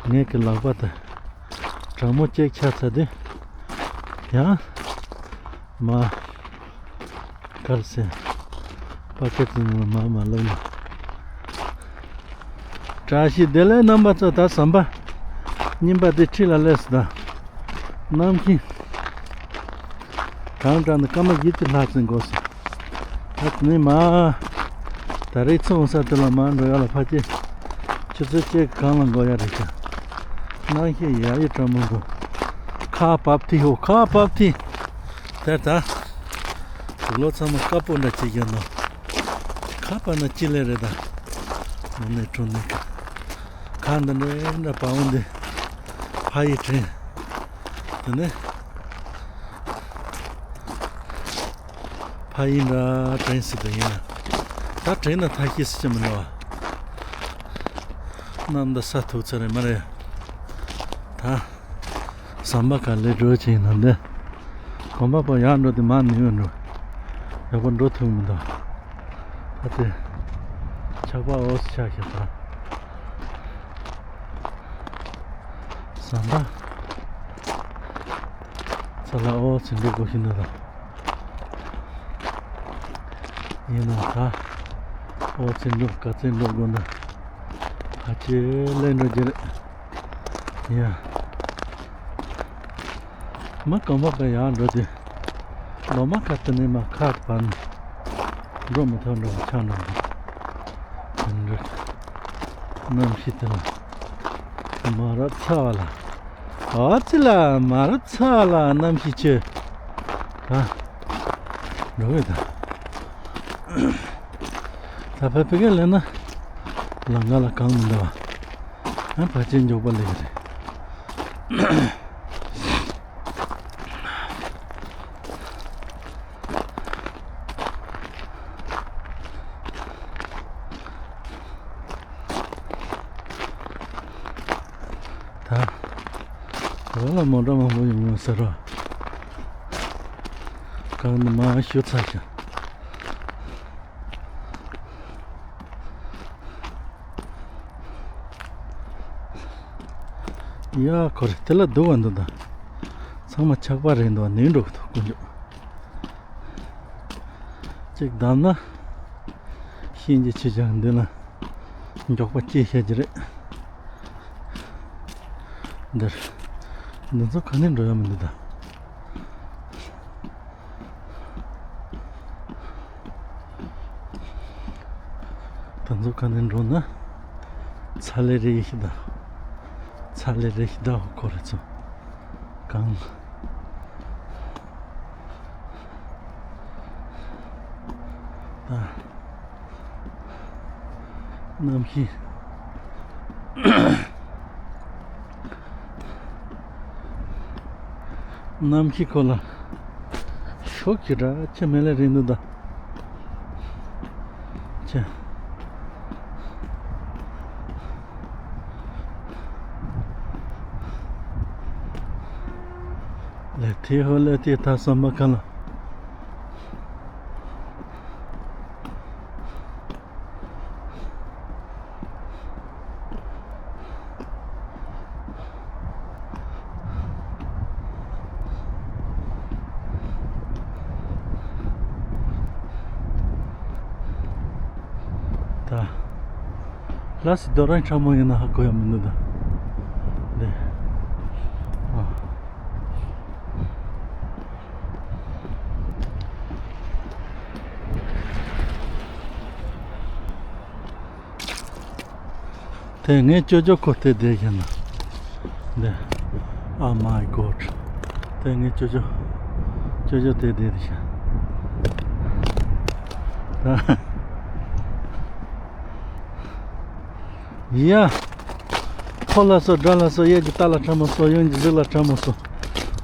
ངེད་ཀྱི་ལག་པ་དང་། གྲང་མོ་གཅིག་ཆགས་ཚར་དུས། ཡང་། མ། གར་སེ། པ་ཀེ་ཙི་ནང་ལ་མ་མ་བླུགས་ན། བཀྲ་ཤིས་བདེ་ལེགས་རྣམ་པ་ཚོ། ད་ཟམ་པ་རྙིང་པ་དེ་འཁྲིས་ལ་སླེབས་སོང་ད། གནམ་གཤིས་གྲང་དྲགས་ནས་སྐར་མ་བཞི་བཅུ་ལྷག་ཙམ་འགོར་སོང་། ད་དེ་ནས་མ། ད་རེས་ཚོང་ས་དེ་ལ་མ་འགྲོ་ཡ་ལ་ཕ་སྐྱེ། ཆུ་ཚོད་གཅིག་གང་ལ་འགོར་ཡ་རེད་ཀྱང་། གནམ་གཤིས་ཡ་ཡི་གྲང་མོ་འདུག་ཁ་བབས་ཐི་ཧོ། ཁ་བབས་ཐི། དེར་ད། དུག་ལོག་ཚང་མ་དཀར་པོ་འདྲ་ཅིག་ཡོད་ནོ། ཁ་པ་ན་ཅི་ལེ་རེད་ད། མ་ནས་གྲོ་ནས་ཁ། ཁ་འདི་འདྲ་འདྲ་པ་འོང་འདི། ཕ་ཡི་དྲན། དེ་ནས། ཕ་ཡི་འདྲ་དྲན་སྲིད་དོ་ཡིན་ན། ད་དྲན་ན་ཐ་ཤི་སྲིད་ཀྱི་མི་འདུག་བ། གནམ་ད་ས་ཐུག་ཚར་རེད་མ་རེད། ད། ཟམ་པ་ག་ལེ་འགྲོ་ཆེ་ཡིན་ན་འདི། གོམ་པ་པོ་ཡར་འགྲོ་དེ་མར་ནུས་འགྲོ། ཡག་པོ་འགྲོ་ཐུབ་མི་འདུག་ད་དེ། ཆག་པ་འོ་སི་ཆག་ཤག་ད། ཟམ་པ། ཚ་ལ་འོ་ཚིག་འགྲོ་དགོས་ཤིག་ན་ད། ཡིན་ན་ད། འོ་ཚིག་འགྲོ་ག་ཚིག་འགྲོ་དགོས་ན། ཕ་ཆེ་ལེ་འགྲོ་རྒྱུ་རེད། ཡ། མ་གང་བ་ག་ཡར་འགྲོ་དུས། ལོ་མ་ཁ་ཏི་ནས་མ་ཁ་བར་ནས། འགྲོ་མི་ཐུབ་འགྲོ་ཆགས་འགྲོ་འགྲོ། འགྲོ། གནམ་གཤིས་དེ་ལ། མ་རབས་ཚ་བ་ལ། ཨ་ཙི་ལ་མ་རབས་ཚ་བ་ལ་གནམ་གཤིས་ཆེ། ད། འགྲོ་གི་ད། ད་ཕ་ཕི་ག་ལས་ན། ལང་ཀ་ལ་གང་མི་འདུག་བ། ཨ་ཕ་ཆེ་མགྱོགས་པ་ལེགས་རེད། ཡང་ལ་མོ་ཊ་མང་པོ་ཡོང་ཡོང་ཟེར་རོ། གང་ནི་མ་ཞུ་ཚར་ཀྱང་། ཡ་ཁོ་རེ་དེ་ལ་སྡུག་བ་འདུག་ད། ཚང་མ་ཆག་པ་རེད་འདུག་ནས་འགྲོ་གི་འདུག་དཀོན་མཆོག་ཅིག་བདམས་ན། ཤིན་གྱི་ཆུ་བྱང་འདི་ལ་མགྱོགས་པ་སྐྱེས་བཤད་ཀྱི་རེད། འདིར། འདི་ཚོ་ག་ནས་འགྲོ་ཡ་མི་འདུག་ད། ད་ཚོ་ག་ནས་འགྲོ་ན། ཚ་ལེ་རེ་ཞིག་ད། ཚ་ལེ་རེ་ཞིག་ད་ཁོ་རེ་ཚོ། གང་། ད། གནམ་གཤིས། གནམ་གཤིས་ཁོ་ལ། ཤོག་གི་འདྲ་ཆེ་མེད་ལེ་རེད་འདུག་ད། ཆེ། ལས་དེ་ཧོ་ལས་དེ་ད་བསམ་པ་ག་ལ། ད། ལ་སི་རྡོ་རིང་ཁྲ་མོ་ཡིན་ན་ཧ་གོ་ཡ་མི་འདུག་ད། འདི། ཨ། དེ་ངའི་ཅོ་ཅོ་ཁོ་དེ་བསྡད་ཤག་ན། འདི། Oh my God། དེ་ངའི་ཅོ་ཅོ། ཅོ་ཅོ་དེ་བསྡད་ཤག་ད། ཡ། ཕོ་ལ་སོ་དགྲ་ལ་སོ་གཡས་ཀྱི་རྟ་ལ་ཁྲ་མོ་སོ་གཡོན་གྱི་གཟིག་ལ་ཁྲ་མོ་སོ།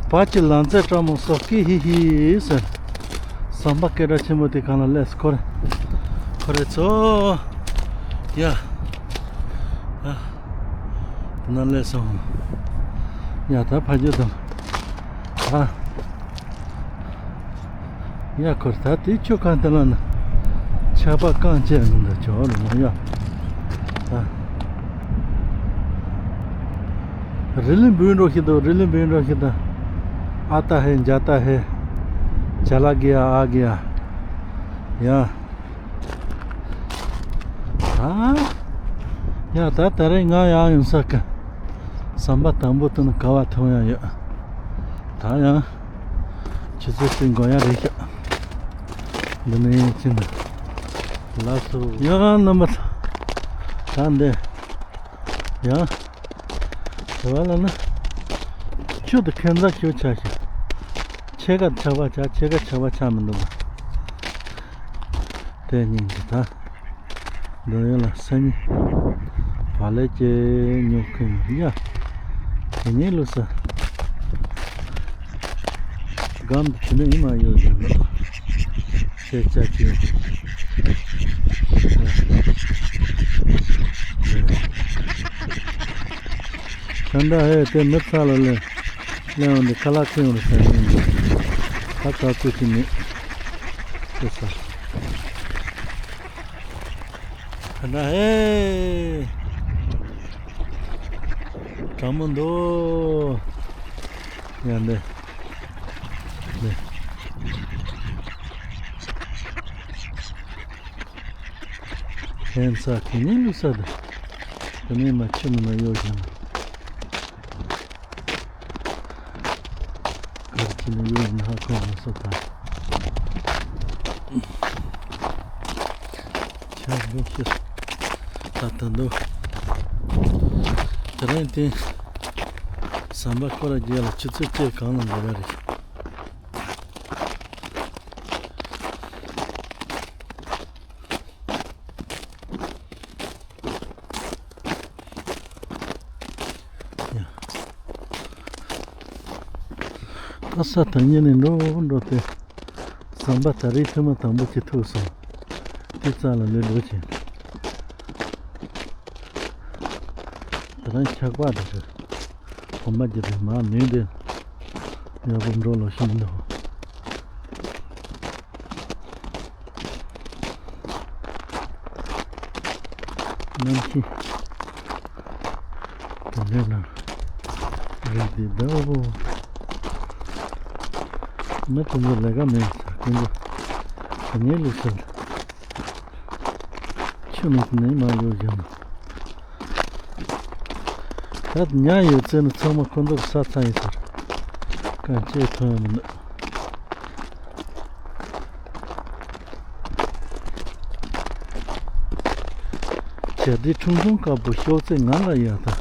བར་གྱི་ལམ་རྩེ་ཁྲ་མོ་སོ་ཀི་ཧི་ཧི་ཟེར། ཟམ་པ་སྐད་གྲགས་ཆེན་པོ་དེ་གང་ལ་སླེབས་སོ་ཁོ་རེ། ཁོ་རེ་ཚོ། ཡ། ཨ། དེ་ན་སླེབས་སོང་། ཡ་ད་ཕ་རྒྱུད་དང་། ཨ། ཡ་ཁོར་ད་དེ་ཆུ་ཁ་འདི་ལ་ན། ཆར་པ་རྐང་བཅད་མི་འདུག་ཇོ་རུ་མ་ཡ། ཨ། རི་ལི་འབུད་འགྲོ་ཤི་འདུག་རི་ལི་འབུད་འགྲོ་ཤི་འདུག་ཨ་ཏ་ཧེ་འཇ་ཏ་ཧེ། ཇ་ལ་གི་ཡ་ཨ་གི་ཡ། ཡ། ཨ། ཡ་ད་ད་རེས་ང་ཡང་ཡོང་ས་གི། ཟམ་པ་དང་པོ་དུ་ནི་ག་བ་ཐོན་ཡ་ཡོད། ད་ཡང་། ཆུ་ཚོད་གཅིག་འགོར་ཡ་རེད་ཤག་འདི་ནས་ཡིན་ཕྱིན་ན། ལགས་སོ། ཡང་རྣམ་པ་ཚོ། ད་འདི། ཡང་། དེ་བ་ལ་ན། ཆུ་དུ་ཁན་ཚ་ཁྱོད་ཆ་ཤག་ཕྱེད་ཀ་ཆག་པ་ཆག་ཕྱེད་ཀ་ཆག་པ་ཆག་མི་འདུག་པ། དེ་ཉིན་གྱི་ད། འདི་ཡོད་ལ་སེམས། བ་ལས་ཀྱི་ཉོ་ཁུངས་ཡ། དེ་ཉིད་ལུས་ས། སྒམ་དེ་ནི་ཡིན་མ་ཡོད་ཡོད་ལ། ཤེས་བྱ་ཅི། ད་ལྟ་ཧེ་དེ་མི་ཚ་ལ་ལས། གླེང་བ་འདི་ཁ་ལག་ཁེངས་རུ་ཟ་ཡིན། ད་ཚ་ཚུལ་གྱི་མེད། ཅེས་ཟེར། ད་ཧེ། གྲང་མོ་འདུག་ཡང་འདི། འདི། ཧན་ས་གི་ནི་ལུ་ས་ད། དེ་ནས་མ་ཆུ་ནི་མ་ཡོད་ཀྱང་། གར་གྱི་ནི་ཡོད་ན་ཧ་གོ་མ་སོ་ད། ཆ་འདུག་ཤི། ད་ད་འདུག་དེ་རིང་དེ། ཟམ་པ་སྐོར་རྒྱག་ལ་ཆུ་ཚོད་བཅུ་གང་ལ་འགྲོ་བ་རེད། ཡ། ཨ་ས་ཐང་ཉིན་ནས་འགྲོ་འགྲོ་སྟེ། ཟམ་པ་ད་རེས་ཐེངས་མ་དང་པོ་གཅིག་ཐུག་སོང་། དེ་རྩ་ལ་ལས་འགྲོ་བྱས། ད་རང་ཆག་པ་འདྲ་རེད། གོམ་པ་རྒྱབ་པའི་མར་ནུས་ཏེ་ཡག་པོ་འགྲོ་ལོ་ཤིང་འདུག་གནམ་གཤིས་དེ་འདྲ་ན་རེད་དེ་འདྲ་བོ། མི་དེ་ཚོ་ལས་ཀ་མེད་ས་ཁོང་ཚོ་དེ་ཉིད་ལུགས་སྲོལ་ཆུ་མིག་ནས་མ་ཡོད་ཀྱང་། ད་ཉ་ཡོད་ཚེ་ནི་ཚང་མ་ཁོ་ཚོར་ས་ཚ་ཡིན་ཟེར། གང་ཅི་ཐོན་ཡང་མི་འདུག་བྱ་དེ་ཁྲུང་ཁྲུང་དཀར་པོ་ཤོག་ཚེ་ང་ལ་ཡག་ད།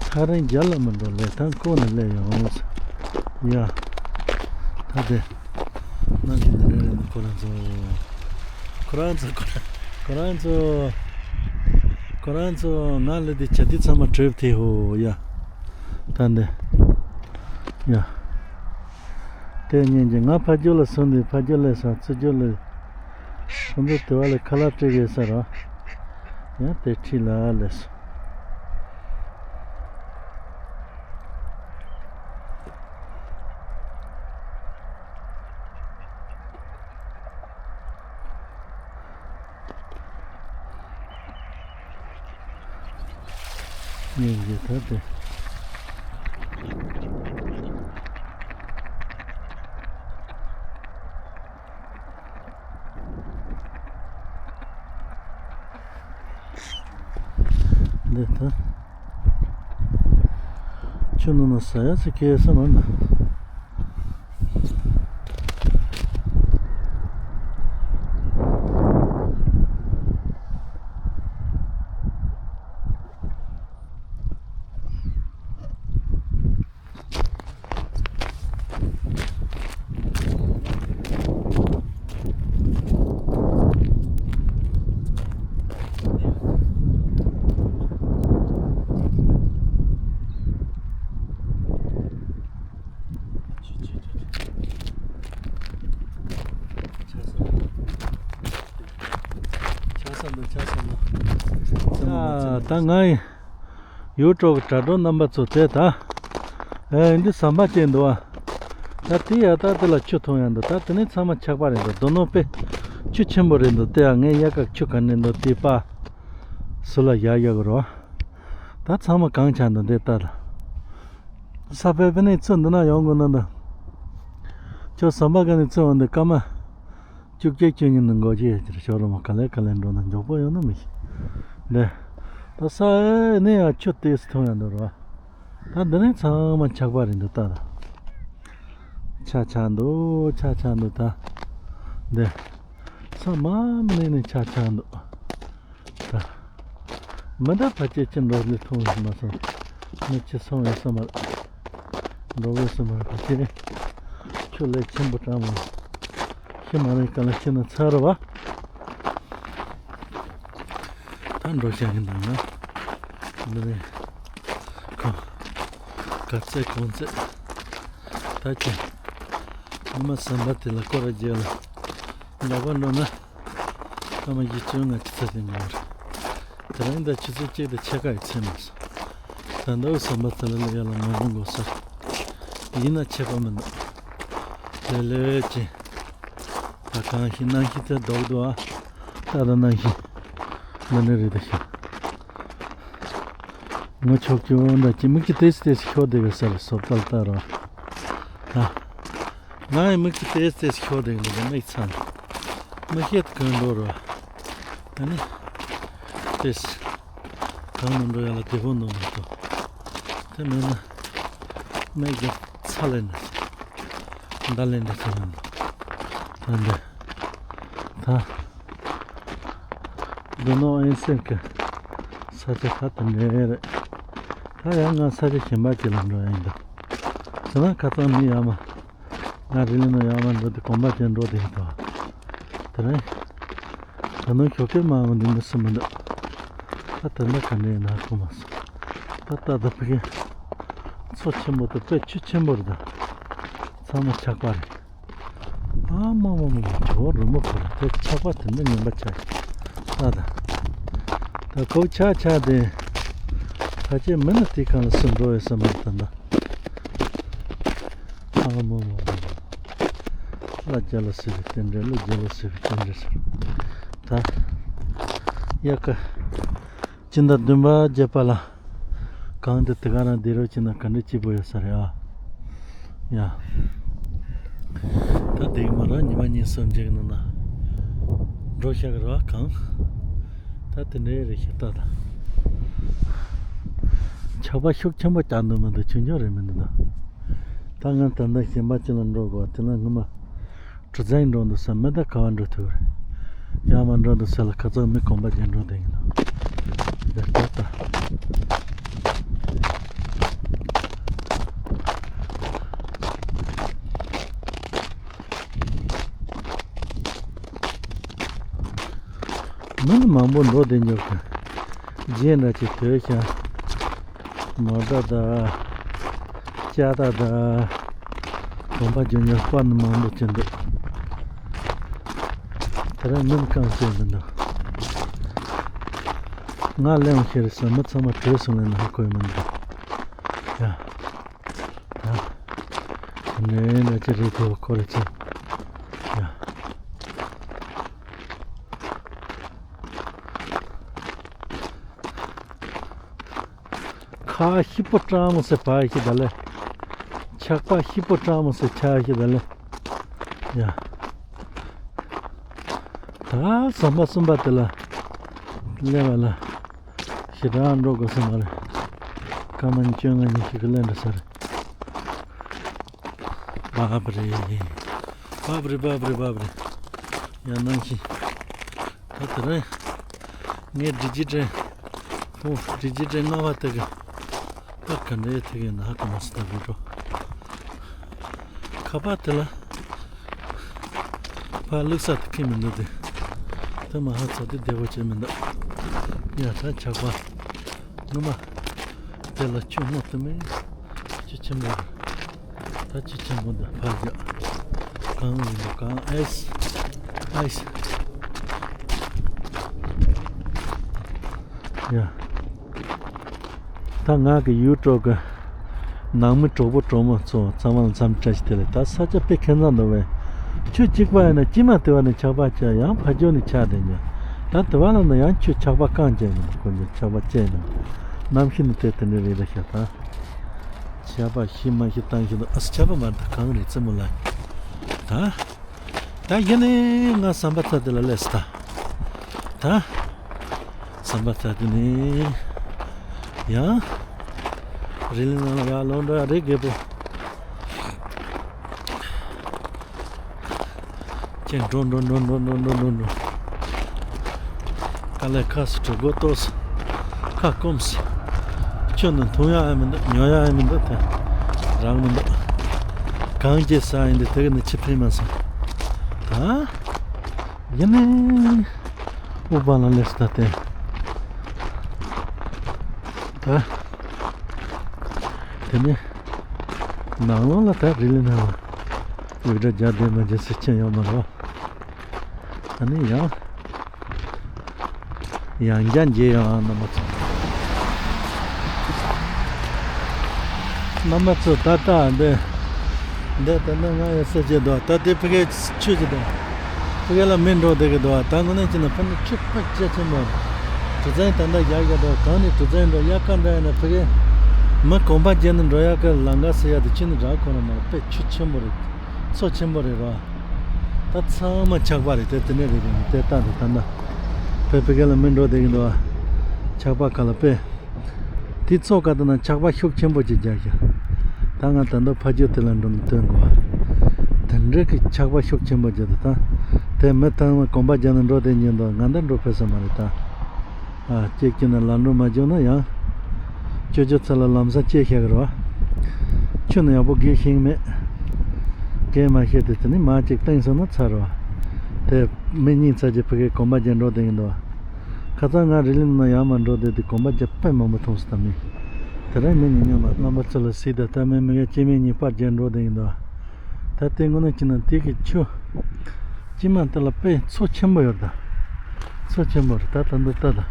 ཐག་རིང་རྒྱ་ལ་མི་འགྲོ་ལས་ཐང་ཁོ་ནས་སླེབས་ཡོང་ཟེར། ཡ། ད་དེ། ནང་གི་འདི་རེད་ཁོ་རང་ཚོ། ཁོ་རང་ཚོ་ཁོ་རང་ཁོ་རང་ཚོ། ཁོ་རང་ཚོ་ང་ལ་དེ་བྱ་དེ་ཚང་མ་གྲོས་ཐེ་ཧོ་ཡ། ད་འདི། ཡ། དེ་ཉིན་གྱི་ང་ཕ་རྒྱུད་ལ་སོང་དུས་ཕ་རྒྱུད་ལ་སོང་ཚུར་རྒྱུད་ལ། ཁོང་ཚོ་དེ་བ་ལ་ཁ་ལག་སྤྲད་དགོས་ས་ར། ཡང་དེ་ཁྲིད་ལ་ལས། སྙིང་རྗེ་ད་དེ། འདི་ད། ཆུ་ནང་ན་ཟ་ཡ་ཟ་སྐྱེལ་ས་མ་ན། ཆ་ས་འདུག་ཆ་ས་འདུག་ད་ང་ཡི་ཡུལ་གྲོགས་ཀྱི་དྲ་གྲོགས་རྣམ་པ་ཚོ་དེ་ད། ཨེ་འདི་ཟམ་པ་ཅན་འདུག་ཨ། ད་དེ་ཡ་ད་དེ་ལ་ཆུ་འཐུང་ཡ་འདུག་ད་དེ་ནི་ཚང་མ་ཆག་པ་རེད་འདུག་རྡོ་ནོར་དཔེ་ཆུ་ཆེན་པོ་རེད་འདུག་དེ་ཡ་ངས་ཡ་ག་ཆུ་ག་ནས་འདུག་དེ་པ་སུ་ལ་ཡ་ཡ་གི་རོ། ད་ཚང་མ་གང་ཆག་འདུག་འདི་ལྟ་ལ། ས་པའི་པི་ནས་ཚུར་འདི་ན་ཡོང་དགོས་ན་འདུག་ཁྱོད་ཟམ་པ་ག་ནས་ཚུར་འོང་འདུག་སྐར་མ་བཅུ་གཅིག་བཅུ་གཉིས་ནས་འགོ་བྱེད་ཡ་ཅིག་ཞོར་ལ་མ་ག་ལེ་ག་ལེ་འགྲོ་ན་མགྱོགས་པོ་ཡོང་ན་མི་ཤེས། འདི། ད་ས་ཨེ་ནས་ཡང་ཆུ་དེ་སུ་འཐུང་ཡ་འདུག་རོ། ད་འདི་ནས་ཚང་མ་ཆག་པ་རེད་འདུག་ལྟ་ལ། ཆ་ཆག་འདུག་ཆ་ཆག་འདུག་ད། འདི། ས་མ་མ་ནས་ནས་ཆ་ཆག་འདུག་ད། མི་འདྲ་ཕ་སྐད་ཅིག་འགྲོ་ལས་མཐོང་བས་མ་སོང་། མི་ཁྱི་སོང་བས་སོང་མ་རེད། འགྲོ་བས་སོང་མ་རེད་ཕ་སྐད། ཁྱོད་ལས་ཆེན་པོ་དྲག་མོ། ཁྱི་མ་རེད་ག་ལ་ཁྱི་ན་ཚ་རུ་བ། ད་འགྲོ་བྱ་གི་འདུག་ན། འདི་ནས་ཁོ། ག་ཚད་གོང་ཚད། ད་ཁྱི། ཉི་མ་ཟམ་པ་དེ་ལ་སྐོར་ར་རྒྱག་ལ། ལག་པ་འགྲོ་ན། སྐར་མ་བཞི་བཅུ་ང་ཆུ་ཚོད་དེ་ཉོ་རེད། དེ་རིང་ད་ཆུ་ཚོད་གཅིག་དང་ཕྱེད་ཀ་ཡི་ཚད་མ་སོང་། ད་ལྟ་བུ་ཟམ་པ་དེ་ལ་སླེབས་ཡ་ལ་མ་འགོར་འགོར་ས་རེད། ཡིན་ན་ཆད་པ་མི་འདུག་ལེ་ལེ་ཅན། ད་གང་ཞིག་གནམ་གཤིས་ཚད་ལྡོག་འདུག་ཨ། ད་ད་གནམ་གཤིས་འདི་འདྲ་རེད་ད་ཤི། ངོ་ཆོག་ཆོག་འདྲ་ཅི་མིག་གི་ཏེས་ཏེས་ཤོར་བསྡད་པའི་སར་སོབ་ཏལ་ལྟ་རོགས། ད། ང་ཡི་མིག་གི་ཏེས་ཏེས་ཤོར་བསྡད་འདུག་མིག་ཚང་། མིག་ཤེད་གང་འགྲོ་རོགས། ཨ་ནི། ཏེས། གང་ནས་འགྲོ་ཡ་ལ་བདེ་པོ་འདུག་མ་གཏོགས། དེ་མིན་ན། མིག་གི་ཚ་ལེན་འདྲ། མདའ་ལེན་འདྲ་ཚ་ལེན་འདུག་ད་འདི། ད། རྡོ་ནོར་ཨེན་སེན་གྱི་ས་ཆ་ཁ་དེ་འདྲ་རེད། ད་ཡང་ང་ས་ཆ་གཞན་པ་ཅིག་ལ་འགྲོ་ཡ་ཡིན་ད། དེ་ན་ཁ་སང་མི་ཡར་མར། ང་རི་ལི་ནང་ཡར་མར་འགྲོ་དུས་གོམ་པ་ཅན་འགྲོ་དེ་ཡིན་ད། དེ་རིང་། ད་ནང་ཞོགས་ཀས་མ་འོང་དུས་མི་སུ་མི་འདུག་ད་དེ་འདྲ་ག་འདྲ་ཡིན་ན་ཧ་གོ་མ་སོང་། ད་ལྟ་ད་ཕ་གི་མཚོ་ཆེན་པོ་དང་དཔེ་ཆུ་ཆེན་པོ་རེད་ད། ཚང་མ་ཆག་པ་རེད། ཨ་མ་མ་མ་མ་ཇོ་བོ་རི་མོ་ཁོ་ར་དེ་ཆག་པ་དེ་འདྲ་ངན་པ་ཆག་ཡིན། ལྟ་ད། ད་ཁོ་ཆག་ཆག་དེ། ད་ ཕལ་ཆེར་མི་ནི་དེའི་སྒང་ལ་སུ་འགྲོ་ཡོད་ས་མ་རེད་ད་ལྟ། ཨ་མོ་མོ་མོ། ལ་རྒྱ་ལ་སྲིད་པའི་རྟེན་འབྲེལ། ལ་རྒྱ་ལ་སྲིད་པའི་རྟེན་འབྲེལ་ཟེར། ད་ཡ་ཀ་སྤྱི་ཟླ་བདུན་པ་བརྒྱད་པ་ལ་གངས་དེ་དེ་ག་རང་བསྡད་རོགས་བྱས་ན་ག་འདྲ་སྐྱིད་པོ་ཡོད་ས་རེད་ཨ། ཡ། ད་དེ་གི་མ་ར་ཉི་མ་གཉིས་གསུམ་རྗེས་ནང་ན་འགྲོ་ཤག་ར་གང་། ད་དེ་འདྲའི་རེད་ཤག་ད་ད། ཆར་པ་ཤུགས་ཆེན་པོ་རྒྱག་འདུག་མི་འདུག་ཆུང་ཆུང་རེད་མི་འདུག་ད། ད་ང་ད་ལྟ་གཞན་པ་ཅིག་ལ་འགྲོ་དགོས་དེ་ན་སྔོན་མ། གྲུ་གཟིངས་འགྲོ་འདུག་ས་མི་ད་ག་བ་འགྲོ་ཐུབ་རེད། ཡར་མར་འགྲོ་འདུག་ས་ལ་ཁ་ཚ་མི་གོམ་པ་རྒྱག་འགྲོ་བསྡད་ཡིན་ནོ། ཡ་ད་ད། མི་མང་པོ་འགྲོ་བསྡད་འཇོག་གི། རྗེས་འདྲ་ཅིག་དོད་ཤག་མོ་ཊ་དང་། ལྕགས་རྟ་དང་། གོམ་པ་རྒྱག་མཁན་པ་ནི་མང་པོ་ཅིག་འདུག་དེ་རིང་མིན་རྐང་བཙལ་མི་འདུག་ང་གླེང་ཤེས་རེད་ཟེར་མི་ཚང་མ་བྲོས་སོང་ལས་ན་ཧ་གོ་ཡི་མི་འདུག་ཡ། ད། དེ་འདྲའི་འདྲ་ཅིག་རེད་དེ་ཁོ་རེ་ཚོ། ཡ། ཁ་ཤི་པོ་སྤྲང་མོ་སེ་བ་ཤི་ད་ལེ། ཆག་པ་ཤི་པོ་སྤྲང་མོ་སེ་ཆ་ཤི་ད་ལེ། ཡ། ད་ཟམ་པ་གསུམ་པ་དེ་ལ་སླེབས་པ་ལ་ཞེ་དྲག་འགྲོ་དགོས་ས་མ་རེད། སྐར་མ་བཅོ་ལྔ་ཉི་ཤུ་གི་སླེབས་འགྲོ་ས་རེད། བབ་རེད། བབ་རེད་བབ་རེད་བབ་རེད། ཡང་ནང་བཞིན། ད་དེ་རིང་། ངས་ཌི་ཇི་ཊལ། ཧོ་ཌི་ཇི་ཊལ་ལྔ་པ་དེ་གི། ད་ག་འདྲའི་ཐིག་ཡིན་ན་ཧ་གོ་མ་སོང་ད་བི་ཌིའོ། ཁ་པར་དེ་ལ། ཕར་བླུགས་ས་དེ་ཁེངས་མི་འདུག་དེ། དེ་མ་ཧ་ཚོ་དེ་བདེ་པོ་བྱས་མི་འདུག་ཡ་ད་ཆག་པ། ནུ་མ། དེ་ལ་ཆུ་སྔོ་དུ་མེད། ཆུ་ཆེན་པོ་རེད། ད་ཆུ་ཆེན་པོ་འདི་ཕར་རྒྱག་གངས་ཡིན་འདུག་གངས་ཨའི་སི། ཨའི་སི། ཡ། ད་ང་གི་ཡུ་ཊུབ་གི་ནང་མི་གྲོགས་པོ་གྲོགས་མོ་ཚོ་ཚང་མ་ལ་འཚམས་འདྲི་བཀྲ་ཤིས་བདེ་ལེགས། ད་ས་ཆ་དཔེ་ཁེ་མཚར་འདུག་བས། ཆུ་གཅིག་པ་ཡིན་ན་ཅི་མ་དེ་བ་ནས་ཆག་པ་ཆག་ཡང་ཕ་ཇོ་ནས་ཆག་བསྡད་ཉོ། ད་དེ་བ་ལ་ན་ཡང་ཆུ་ཆག་པ་རྐང་བཅད་ཡིན་འདུག་ཁོ་ཚོ་ཆག་པ་བཅད་ཡིན་འདུག་གནམ་གཤིས་ནི་དེ་དེ་འདྲ་རེད་ལ་ཤག་ད། ཆར་པ་ཤི་མ་ཤི་བཏང་ཤི་འདུག་ཨ་སི་ཆར་པ་མ་རེད་ད་གངས་རེད་རྩེ་མོ་ལ། ད། ད་ཡིན་ནི་ང་ཟམ་པ་ཚ་དེ་ལ་སླེབས་སོང་ད། ད། ཟམ་པ་ཚ་དེ་ནི། ཡང་། རི་ལི་ནང་ལ་ཡར་ལོངས་འགྲོ་ཡ་རེད་རྒད་པོ། ཅན་འགྲོ་འགྲོ་འགྲོ། དཀའ་ལས་ཁག་སོ་གྲོད་ཁོག་ལྟོགས་སོ། ཁ་སྐོམ་སོ། ཆུ་ནི་འཐུང་ཡག་ཡང་མི་འདུག་ཉོ་ཡག་ཡང་མི་འདུག་དེ་རག་མི་འདུག་གངས་ཀྱི་ས་ཡིན་འདི་དེ་ག་ནི་ཆུ་ཕན་མ་སོང་། ད་ཡིན་ནི་དབུ་པ་ལ་སླེབས་སོང་ད་དེ། ད་དེ་ནི་ནང་ལོགས་ལ་ད་རི་ལི་ནང་ལ་ཡུག་སྒྲ་རྒྱག་བསྡད་མ་བྱེད་ཟེར་ཁྱེད་ཡོད་མ་རེད་བ། ཨ་ནི་ཡང་། ཡང་བསྐྱར་མཇལ་ཡོང་ཨ་རྣམ་པ་ཚོ། རྣམ་པ་ཚོ་ད་ལྟ་འདི། འདི་ད་ནི་ང་ཡོད་ས་ཅིག་འདུག་ད་འདི་ཕ་གིའི་ཆུ་ཅིག་འདུག་ཕ་གི་ལ་མི་འགྲོ་བསྡད་ཀྱི་འདུག་ད་དངོས་གནས་བྱས་ན་ཕ་ནི་ཆུ་དཔེ་རྒྱ་ཆེན་པོ་རེད། གྲུ་གཟིངས་ད་ལྟ་རྒྱག་གི་འདུག་གང་ནས་གྲུ་གཟིངས་འགྲོ་དབྱར་ཁ་འགྲོ་ཡིན་ན་ཕ་གི་མི་གོམ་པ་བརྒྱབ་ནས་འགྲོ་ཡག་གི་ལམ་ཁ་ཟེར་ཡག་དེ་ཆུ་ནི་རག་ཁོ་ན་མ་རེད། དཔེ་ཆུ་ཆེན་པོ་རེད། མཚོ་ཆེན་པོ་རེད་རོ། ད་ཚང་མ་ཆག་པ་རེད་དེ་དེ་ནས་རེད་རེད་དེ་ལྟ་འདུག་ད་ལྟ། དཔེ་ཕ་གི་ལ་མི་འགྲོ་བསྡད་ཀྱི་འདུག་ཨ། ཆག་པ་ག་ལ་དཔེ། དེ་ཚོ་ག་ད་ན་ཆག་པ་ཤུགས་ཆེན་པོ་ཅིག་རྒྱག་ཤག་ད་ང་ད་ལྟ་ཕ་ཇོ་དེ་ལ་འགྲོ་ནས་སྟོན་དགོས་ཨ། དེ་འདྲ་གི་ཆག་པ་ཤུགས་ཆེན་པོ་རྒྱག་འདུག་ད། དེ་མི་ཚང་མ་གོམ་པ་རྒྱག་ནས་འགྲོ་བསྡད་ཀྱི་འདུག་ང་ད་འགྲོ་ཕོད་ས་མ་རེད་ད། ཨ་ཅིག་ཅིག་ནས་ལམ་འགྲོ་མ་བྱུང་ན་ཡང་། ཅོ་ཅོ་ཚ་ལ་ལམ་སང་སྐྱེལ་བཞག་གི་རེད་བ། ཆུ་ནི་ཡག་པོ་རྒལ་ཤེས་ཀྱི་མེད། རྒལ་མ་ཤེས་དེ་དེ་ནི་མ་ཅིག་བཏིང་སོང་ན་ཚར་རེད་བ། དེ་མི་གཉིས་ཚར་གྱི་ཕ་གིའི་གོམ་པ་རྒྱག་འགྲོ་བསྡད་ཀྱི་འདུག་བ། ཁ་སང་ང་རི་ལི་ནང་ཡར་མར་འགྲོ་བསྡད་དུས་གོམ་པ་རྒྱག་དཔེ་མང་པོ་མཐོང་སོང་ད་མི། དེ་རིང་མི་གཉིས་མཉམ་ལ་རྣམ་པ་ཚོ་ལ་གཟིགས་དང་ལྟ་མི་མི་ག་སྐྱེ་དམན་གཉིས་པར་རྒྱག་འགྲོ་བསྡད་ཀྱི་འདུག་བ། ད་ལྟའི་དངོས་གནས་བྱས་ན་དེ་གི་ཆུ། སྤྱི་མ་དེ་ལ་དཔེ་མཚོ་ཆེན་པོ་ཡོད་ད། མཚོ་ཆེན་པོ་རེད་ད་ད་འདི་ལྟ་ད།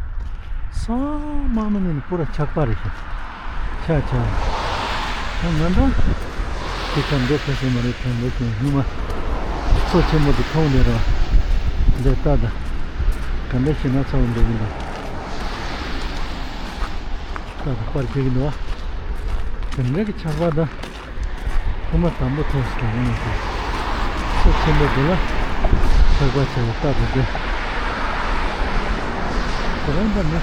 ས་མ་མ་ནི་ནི་པུ་ར་ཆག་པ་རེད་ཤག་ཆ་ཆ། ང་འདྲ་དེ་ཁ་འདྲ་ཕེ་སོ་མ་རེད། ཁྲོན་པོ་ཅན་ཉི་མ་མཚོ་ཆེན་མོ་དེ་མཐོང་ལེ་ར། འདི་ལྟ་ད་ག་འདྲ་ཞིག་ན་ཚ་བ་འདུག་གི་འདུག་ལྟ་ད་པར་བྱེད་ཀྱི་འདུག་བ། དེ་འདྲ་གི་ཆག་པ་ད། ཁོ་མ་དང་པོ་ཐོག་སུ་དང་ཡིན་ཟེར། ས་ཆེན་པོ་དེ་ལ་ཆག་པ་ཆག་པ་ལྟ་དགོས་ཏེ། དེ་རང་པ་ནི།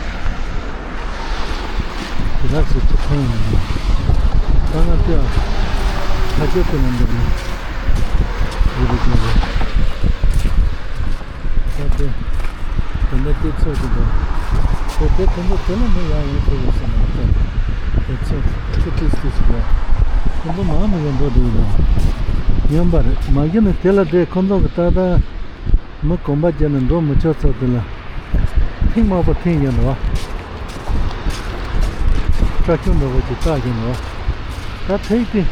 དེ་ལ་སུ་ཚུགས་ཁོང་ཡིན་ནོ། ད་ང་ལྟོས་ཨ། ཁ་ཆེ་དེ་ལ་འདུག་ནི། ཡི་རིག་ནི་རེད། ད་དེ། དེ་འདྲ་དེ་ཚོ་ཞིག་འདུག་དེ་དེ་དེ་འདྲ་དེ་ལ་མི་ཡག་ཡོང་ཐུབ་ཡོད་ས་མ་རེད། དེ་ཚོ་ཁྱི་ཏིས་ཏིས་ཞིག་འདུག་ཁོ་ཚོ་མང་མི་ཡོང་འགྲོ་དེ་ཡིན་ནོ། ཡོང་པ་རེད། མ་གཞི་ནས་དེ་ལ་དེ་ཁོ་ཚོ་གི་ཏག་ཏག་མི་གོམ་པ་བརྒྱབ་ནས་འགྲོ་མི་ཆོག་ཚོ་དེ་ལ་ཐེངས་མང་པོ་ཐེངས་ཡོད་འདུག་བ། སྐྲ་ཁྱུང་འདྲ་པོ་ཅིག་བཏགས་ཡོད་འདུག་བ། ད་ཐེངས་དེ།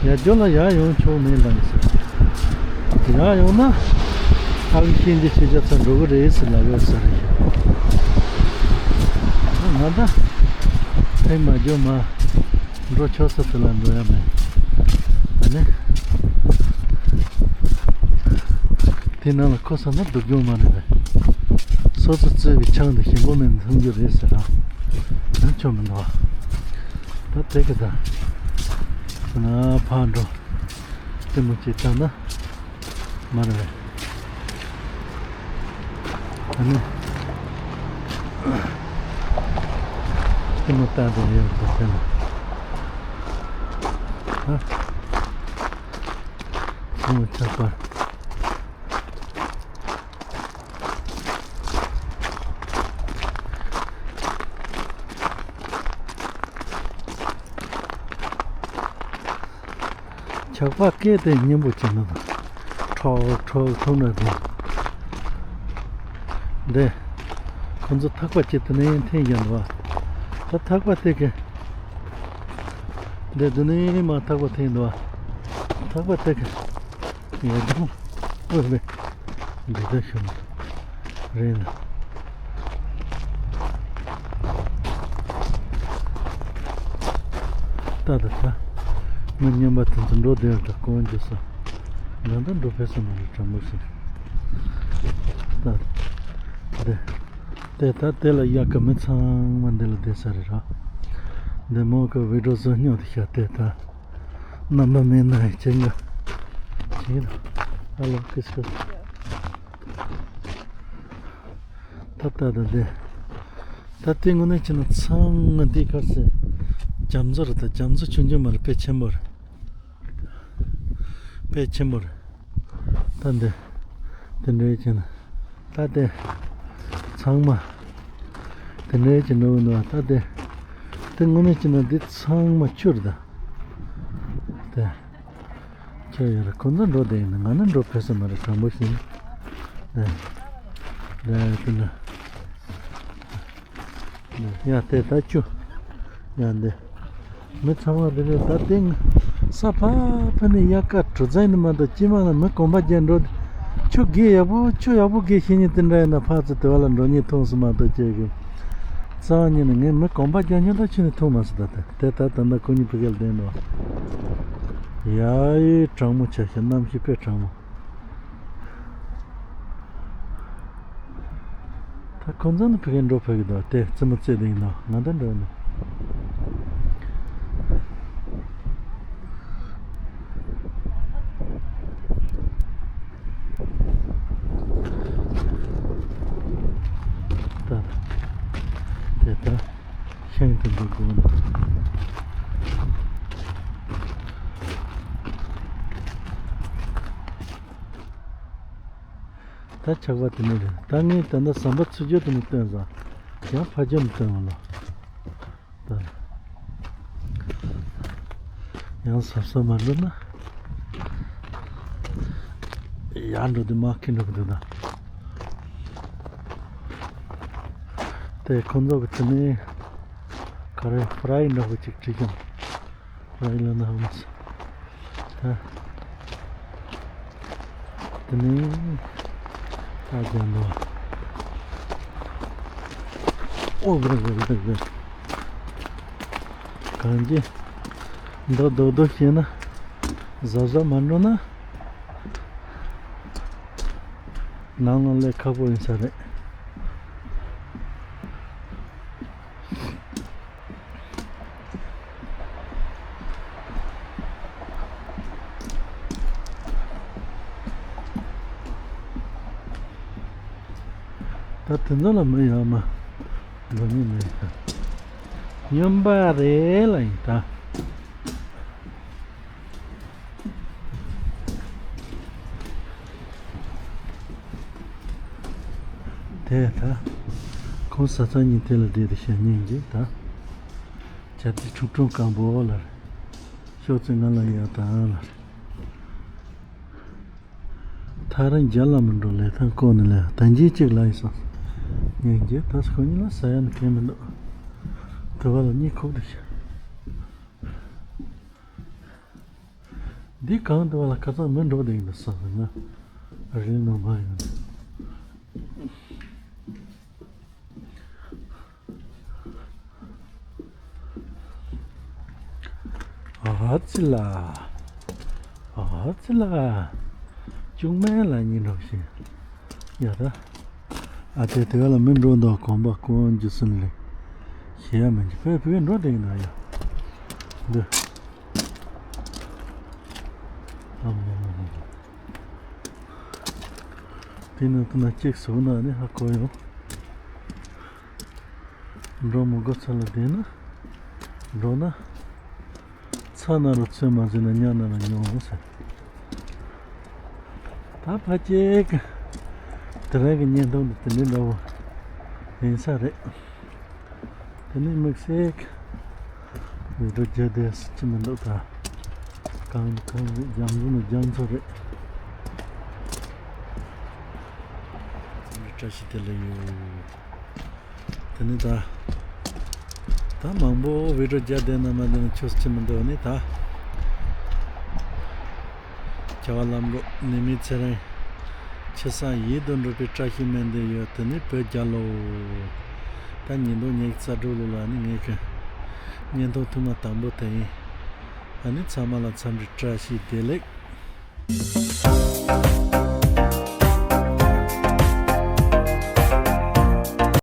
ཡར་རྒྱུ་ལ་ཡར་ཡོང་ཆོག་མེད་ལ་ཟེར། ཡར་ཡོང་ན། ཨ་བི་ཤིན་ཏུ་ཤེས་བྱ་ཚར་འགྲོ་གི་རེད་ཟེར་ལབ་ཡོད་ས་རེད། ང་ད། ཐེངས་མ་རྒྱུ་མ། འགྲོ་ཆོག་ས་དེ་ལ་འགྲོ་ཡ་མེད། ཨ་ནི། དེ་ནང་ལ་ཁོ་ས་ན་སྡུག་གྱོང་མ་རེད་པས། སོ་སོ་བཙོས་པའི་ཆང་དེ་ཞིམ་པོ་མིན་འཐུང་རྒྱུ་རེད་ཟེར་ར། ཡང་ཆོ་མི་འདུག་བ། ད་དེ་གི་ད། ཁོ་ན་ཕར་འགྲོ། ལྟད་མོ་ཅིག་བལྟས་ན། མ་རེད་པས། ཨ་ནི། ལྟད་མོ་བལྟས་དེ་ཡོད་པ་དེ་ན། ཧ། ལྟད་མོ་ཆགས་པ། ཇག་པ་སྐད་དེ་སྙན་པོ་བྱས་ན་དང་། ཁྲོག་ཁྲོག་ཐུག་ན་དང་། འདི། ཁོ་ཚོ་ཐག་པ་ཅིག་དེ་ནས་འཐེན་བཞག་འདུག་བ། ད་ཐག་པ་དེ་གི། འདི་འདི་ནས་མར་ཐག་པ་འཐེན་འདུག་བ། ཐག་པ་དེ་གི། ཡ་དུང་། ཨོ་ལེ། འདི་ལྟ་ཤོད་མ། རེད་ན། ད་ད་ད། མི་སྨྱོན་པ་དེ་ཚོ་འགྲོ་བསྡད་ཡོད་ད་དཀོན་མཆོག་གསུམ། ང་ད་འགྲོ་ཕོད་ས་མ་རེད་དྲང་པོ་ཞིག་ད། འདི། དེ་ད་དེ་ལ་གཡག་གི་མི་ཚང་མ་འདི་ལ་བསྡད་ས་རེད་ར། འདི་མོ་གི་བི་ཌིའོ་བཟོ་སྙོག་དེ་ཤ་དེ་ད། རྣམ་པ་མེད་ན་ཡང་ཅན་ག་ཅིག་ཡིན། ཨ་ལོ་ཀི་སི་ཀི་སི། ད་ད་ད་དེ། ད་དེ་དངོས་གནས་བྱས་ན་ཚང་མ་འདི་གར་སེ། རྒྱ་མཚོ་རེད། ད་རྒྱ་མཚོ་ཆུང་ཆུང་མ་རེད། དཔེ་ཆེན་པོ་རེད། དཔེ་ཆེན་པོ་རེད། ད་འདི། དེ་འདྲའི་བྱས་ན། ད་དེ། ཚང་མ། དེ་འདྲའི་བྱས་ནོར་བུ་འདུག་ད་དེ། དེ་དངོས་གནས་བྱས་ན་འདི་ཚང་མ་ཆུ་རེད་ད། དེ། ཆུ་ཡོད་རེད། ཁོ་ཚོ་འགྲོ་བསྡད་ཡིན་ན་ང་ནི་འགྲོ་ཕོད་ས་མ་རེད། དྲང་པོ་ཞིག་ནི། དེ། དེ་དེ་ན། ཡ་དེ་ད་ཆུ། ཡ་འདི། མི་ཚང་མ་དེ་ནས་ད་སྟེང་། ས་ཕ་ཕ་ནས་དབྱར་ཁ་གྲོ་ཚང་ནི་མ་གཏོགས་སྐྱིད་མ་ན་མི་གོམ་པ་རྒྱག་འགྲོ། ཆུ་རྒྱས་ཡག་པོ་ཆུ་ཡག་པོ་རྒྱས་ཤེས་ཉིན་དེ་འདྲ་ཡིན་ན་ཕར་ཚུར་དེ་བ་ལ་འགྲོ་ཉིན་མཐོང་སྲིད་མ་གཏོགས་ཅེས་གི། རྩ་བ་ཉིད་ནས་ངས་མི་གོམ་པ་རྒྱག་ཉིན་ད་ཆུ་ནས་མཐོང་མ་སྲིད་ད་དེ་དེ་ད་ད་ད་ཁོ་གཉིས་ཕ་གིར་བསྡད་འགྲོ། ཡ་ཡི་གྲང་མོ་ཆ་ཤས་གནམ་གཤིས་དཔེ་གྲང་མོ། ད་ཁོང་ཚོ་ནི་ཕ་གིར་འགྲོ་ཕོད་ཀྱི་འདུག་དེ་རྩེད་མོ་རྩེ་བསྡད་ཡིན་ནོ། ང་ད་འགྲོ་ཡིན་ནོ། ད་དེ་ད་ཤིང་དེ་འདུག་དགོས་ནོ། ད་ཆག་པ་དེ་ནས་རེད། ད་ངས་ད་ལྟ་ཟམ་པ་ཚུར་རྒྱུ་དེ་ནས་བཏོན་ཙང་ཡང་ཕར་རྒྱུ་ནས་བཏོན་འོང་ལ། ད་ཡང་ཟབ་ཟབ་མ་འགྲོ་ན། ཡར་འགྲོ་དུས་མར་འཁྱེར་འགྲོ་གི་འདུག་ད། དེ་ཁོང་ཚོ་གི་དེ་ནས་ག་རེ་ཧྥ་རའི་འདྲ་པོ་ཅིག་བྲིས་ཀྱང་། ར་ཡི་ལ་ན་ཧམ་སི། ད། དེ་ནས། ད་རྒྱ་ནོ། ཨོ་ཝེ་ཝེ་ཝེ་ཝེ། གང་གི་འདི་རྡོག་རྡོག་བཤད་ན་གཟབ་གཟབ་མ་འགྲོ་ན། ནང་ལ་སླེབས་ཁག་པོ་ཡིན་ས་རེད། ད་དེ་ཚོ་ལ་མི་ཡོད་མ། འགྲོ་མི་མེད་ས། སྨྱོན་པ་རེད་ལ་ཡིན་ད། དེ་ད། ཁོང་ས་ཚ་གཉིས་དེ་ལ་བསྡད་དེ་བཤད་ཉན་གྱི་ད། བྱ་དེ་ཁྲུང་ཁྲུང་སྐམ་པོ་ལ་རེད། ཤོག་ཙེ་ང་ལ་ཡ་ད་ལ་རེད། ཐག་རིང་རྒྱ་ལ་མི་འགྲོ་ལས་ཐང་ཀོ་ནི་ལས་ད་འཇིག་གཅིག་ལ་ཡི་སོང་། ཉན་གྱི་ད་ཁོ་གཉིས་ལ་ས་ཡ་ནི་གལ་མི་འདུག་དེ་བ་ལ་གཉིད་ཁུག་དེ་བཤད། འདི་གང་དུ་བ་ལ་ཁ་སང་མི་འགྲོ་བསྡད་ཡིན་ན་བསམ་ན། རིང་ནོ་མ་ཡིན། ཨ་ཙི་ལ། ཨ་ཙི་ལ། ཅུང་མེད་ལ་ཉིན་འགྲོ་བཞིན། ཡ་ད། ཨ་དེ་དེ་བ་ལ་མི་འགྲོ་འདུག་གོམ་པ་ཀོན་རྒྱུ་སུན་ལེ། ཤེས་ཡ་མི་འཇིག་ཕེ་ཕེ་འགྲོ་བསྡད་ཡིན་ན་ཡ། འདི། ཨ་མ་མ་མ། དེ་ནང་དུ་ན་གཅིག་བཟོ་ན་ནི་ཧ་གོ་ཡོང་། འགྲོ་མི་དགོས་ཚ་ལ་བསྡད་ན། འགྲོ་ན། ཚ་ན་རུ་ཚོད་མ་ཟིན་ན་ཉག་ན་རུ་ཉོང་ཟེར། ད་ཕ་གཅིག་དེ་རིང་གི་བརྙན་ཐུང་འདི་དེ་འདྲའི་འདྲ་བོ་ཡིན་ས་རེད། དེ་ནས་དམིགས་བསལ་བི་ཌིའོ་རྒྱག་བསྡད་སྲིད་ཀྱི་མི་འདུག་ད་གང་གང་རེད། རྒྱ་མཚོ་ནི་རྒྱ་མཚོ་རེད། བཀྲ་ཤིས་བདེ་ལེགས་ཡོད། དེ་ནི་ད་ད་མང་པོ་བི་ཌིའོ་རྒྱག་བསྡད་ན་མ་བསྡད་ན་ཆོས་ཀྱི་མི་འདུག་ནི་ད། རྒྱལ་བ་ལམ་འགྲོ་ནི་མི་ཚེ་རིང་། ཆེ་ས་ཡིད་དུ་འགྲོ་བའི་བཀྲ་ཤིས་སྨོན་འདུན་ཡོད། དེ་ནི་བོད་རྒྱལ་ལོ། ད་ཉིན་དུ་ཉིག་རྩ་འགྲུབ་ལོ་ལ་ནི་ངེད་ཀྱི་བརྙན་ཐུང་ཐུང་མ་དང་པོ་དེ་ཡིན། ཨ་ནི་ཚང་མ་ལ་འཚམས་འདྲི་བཀྲ་ཤིས་བདེ་ལེགས།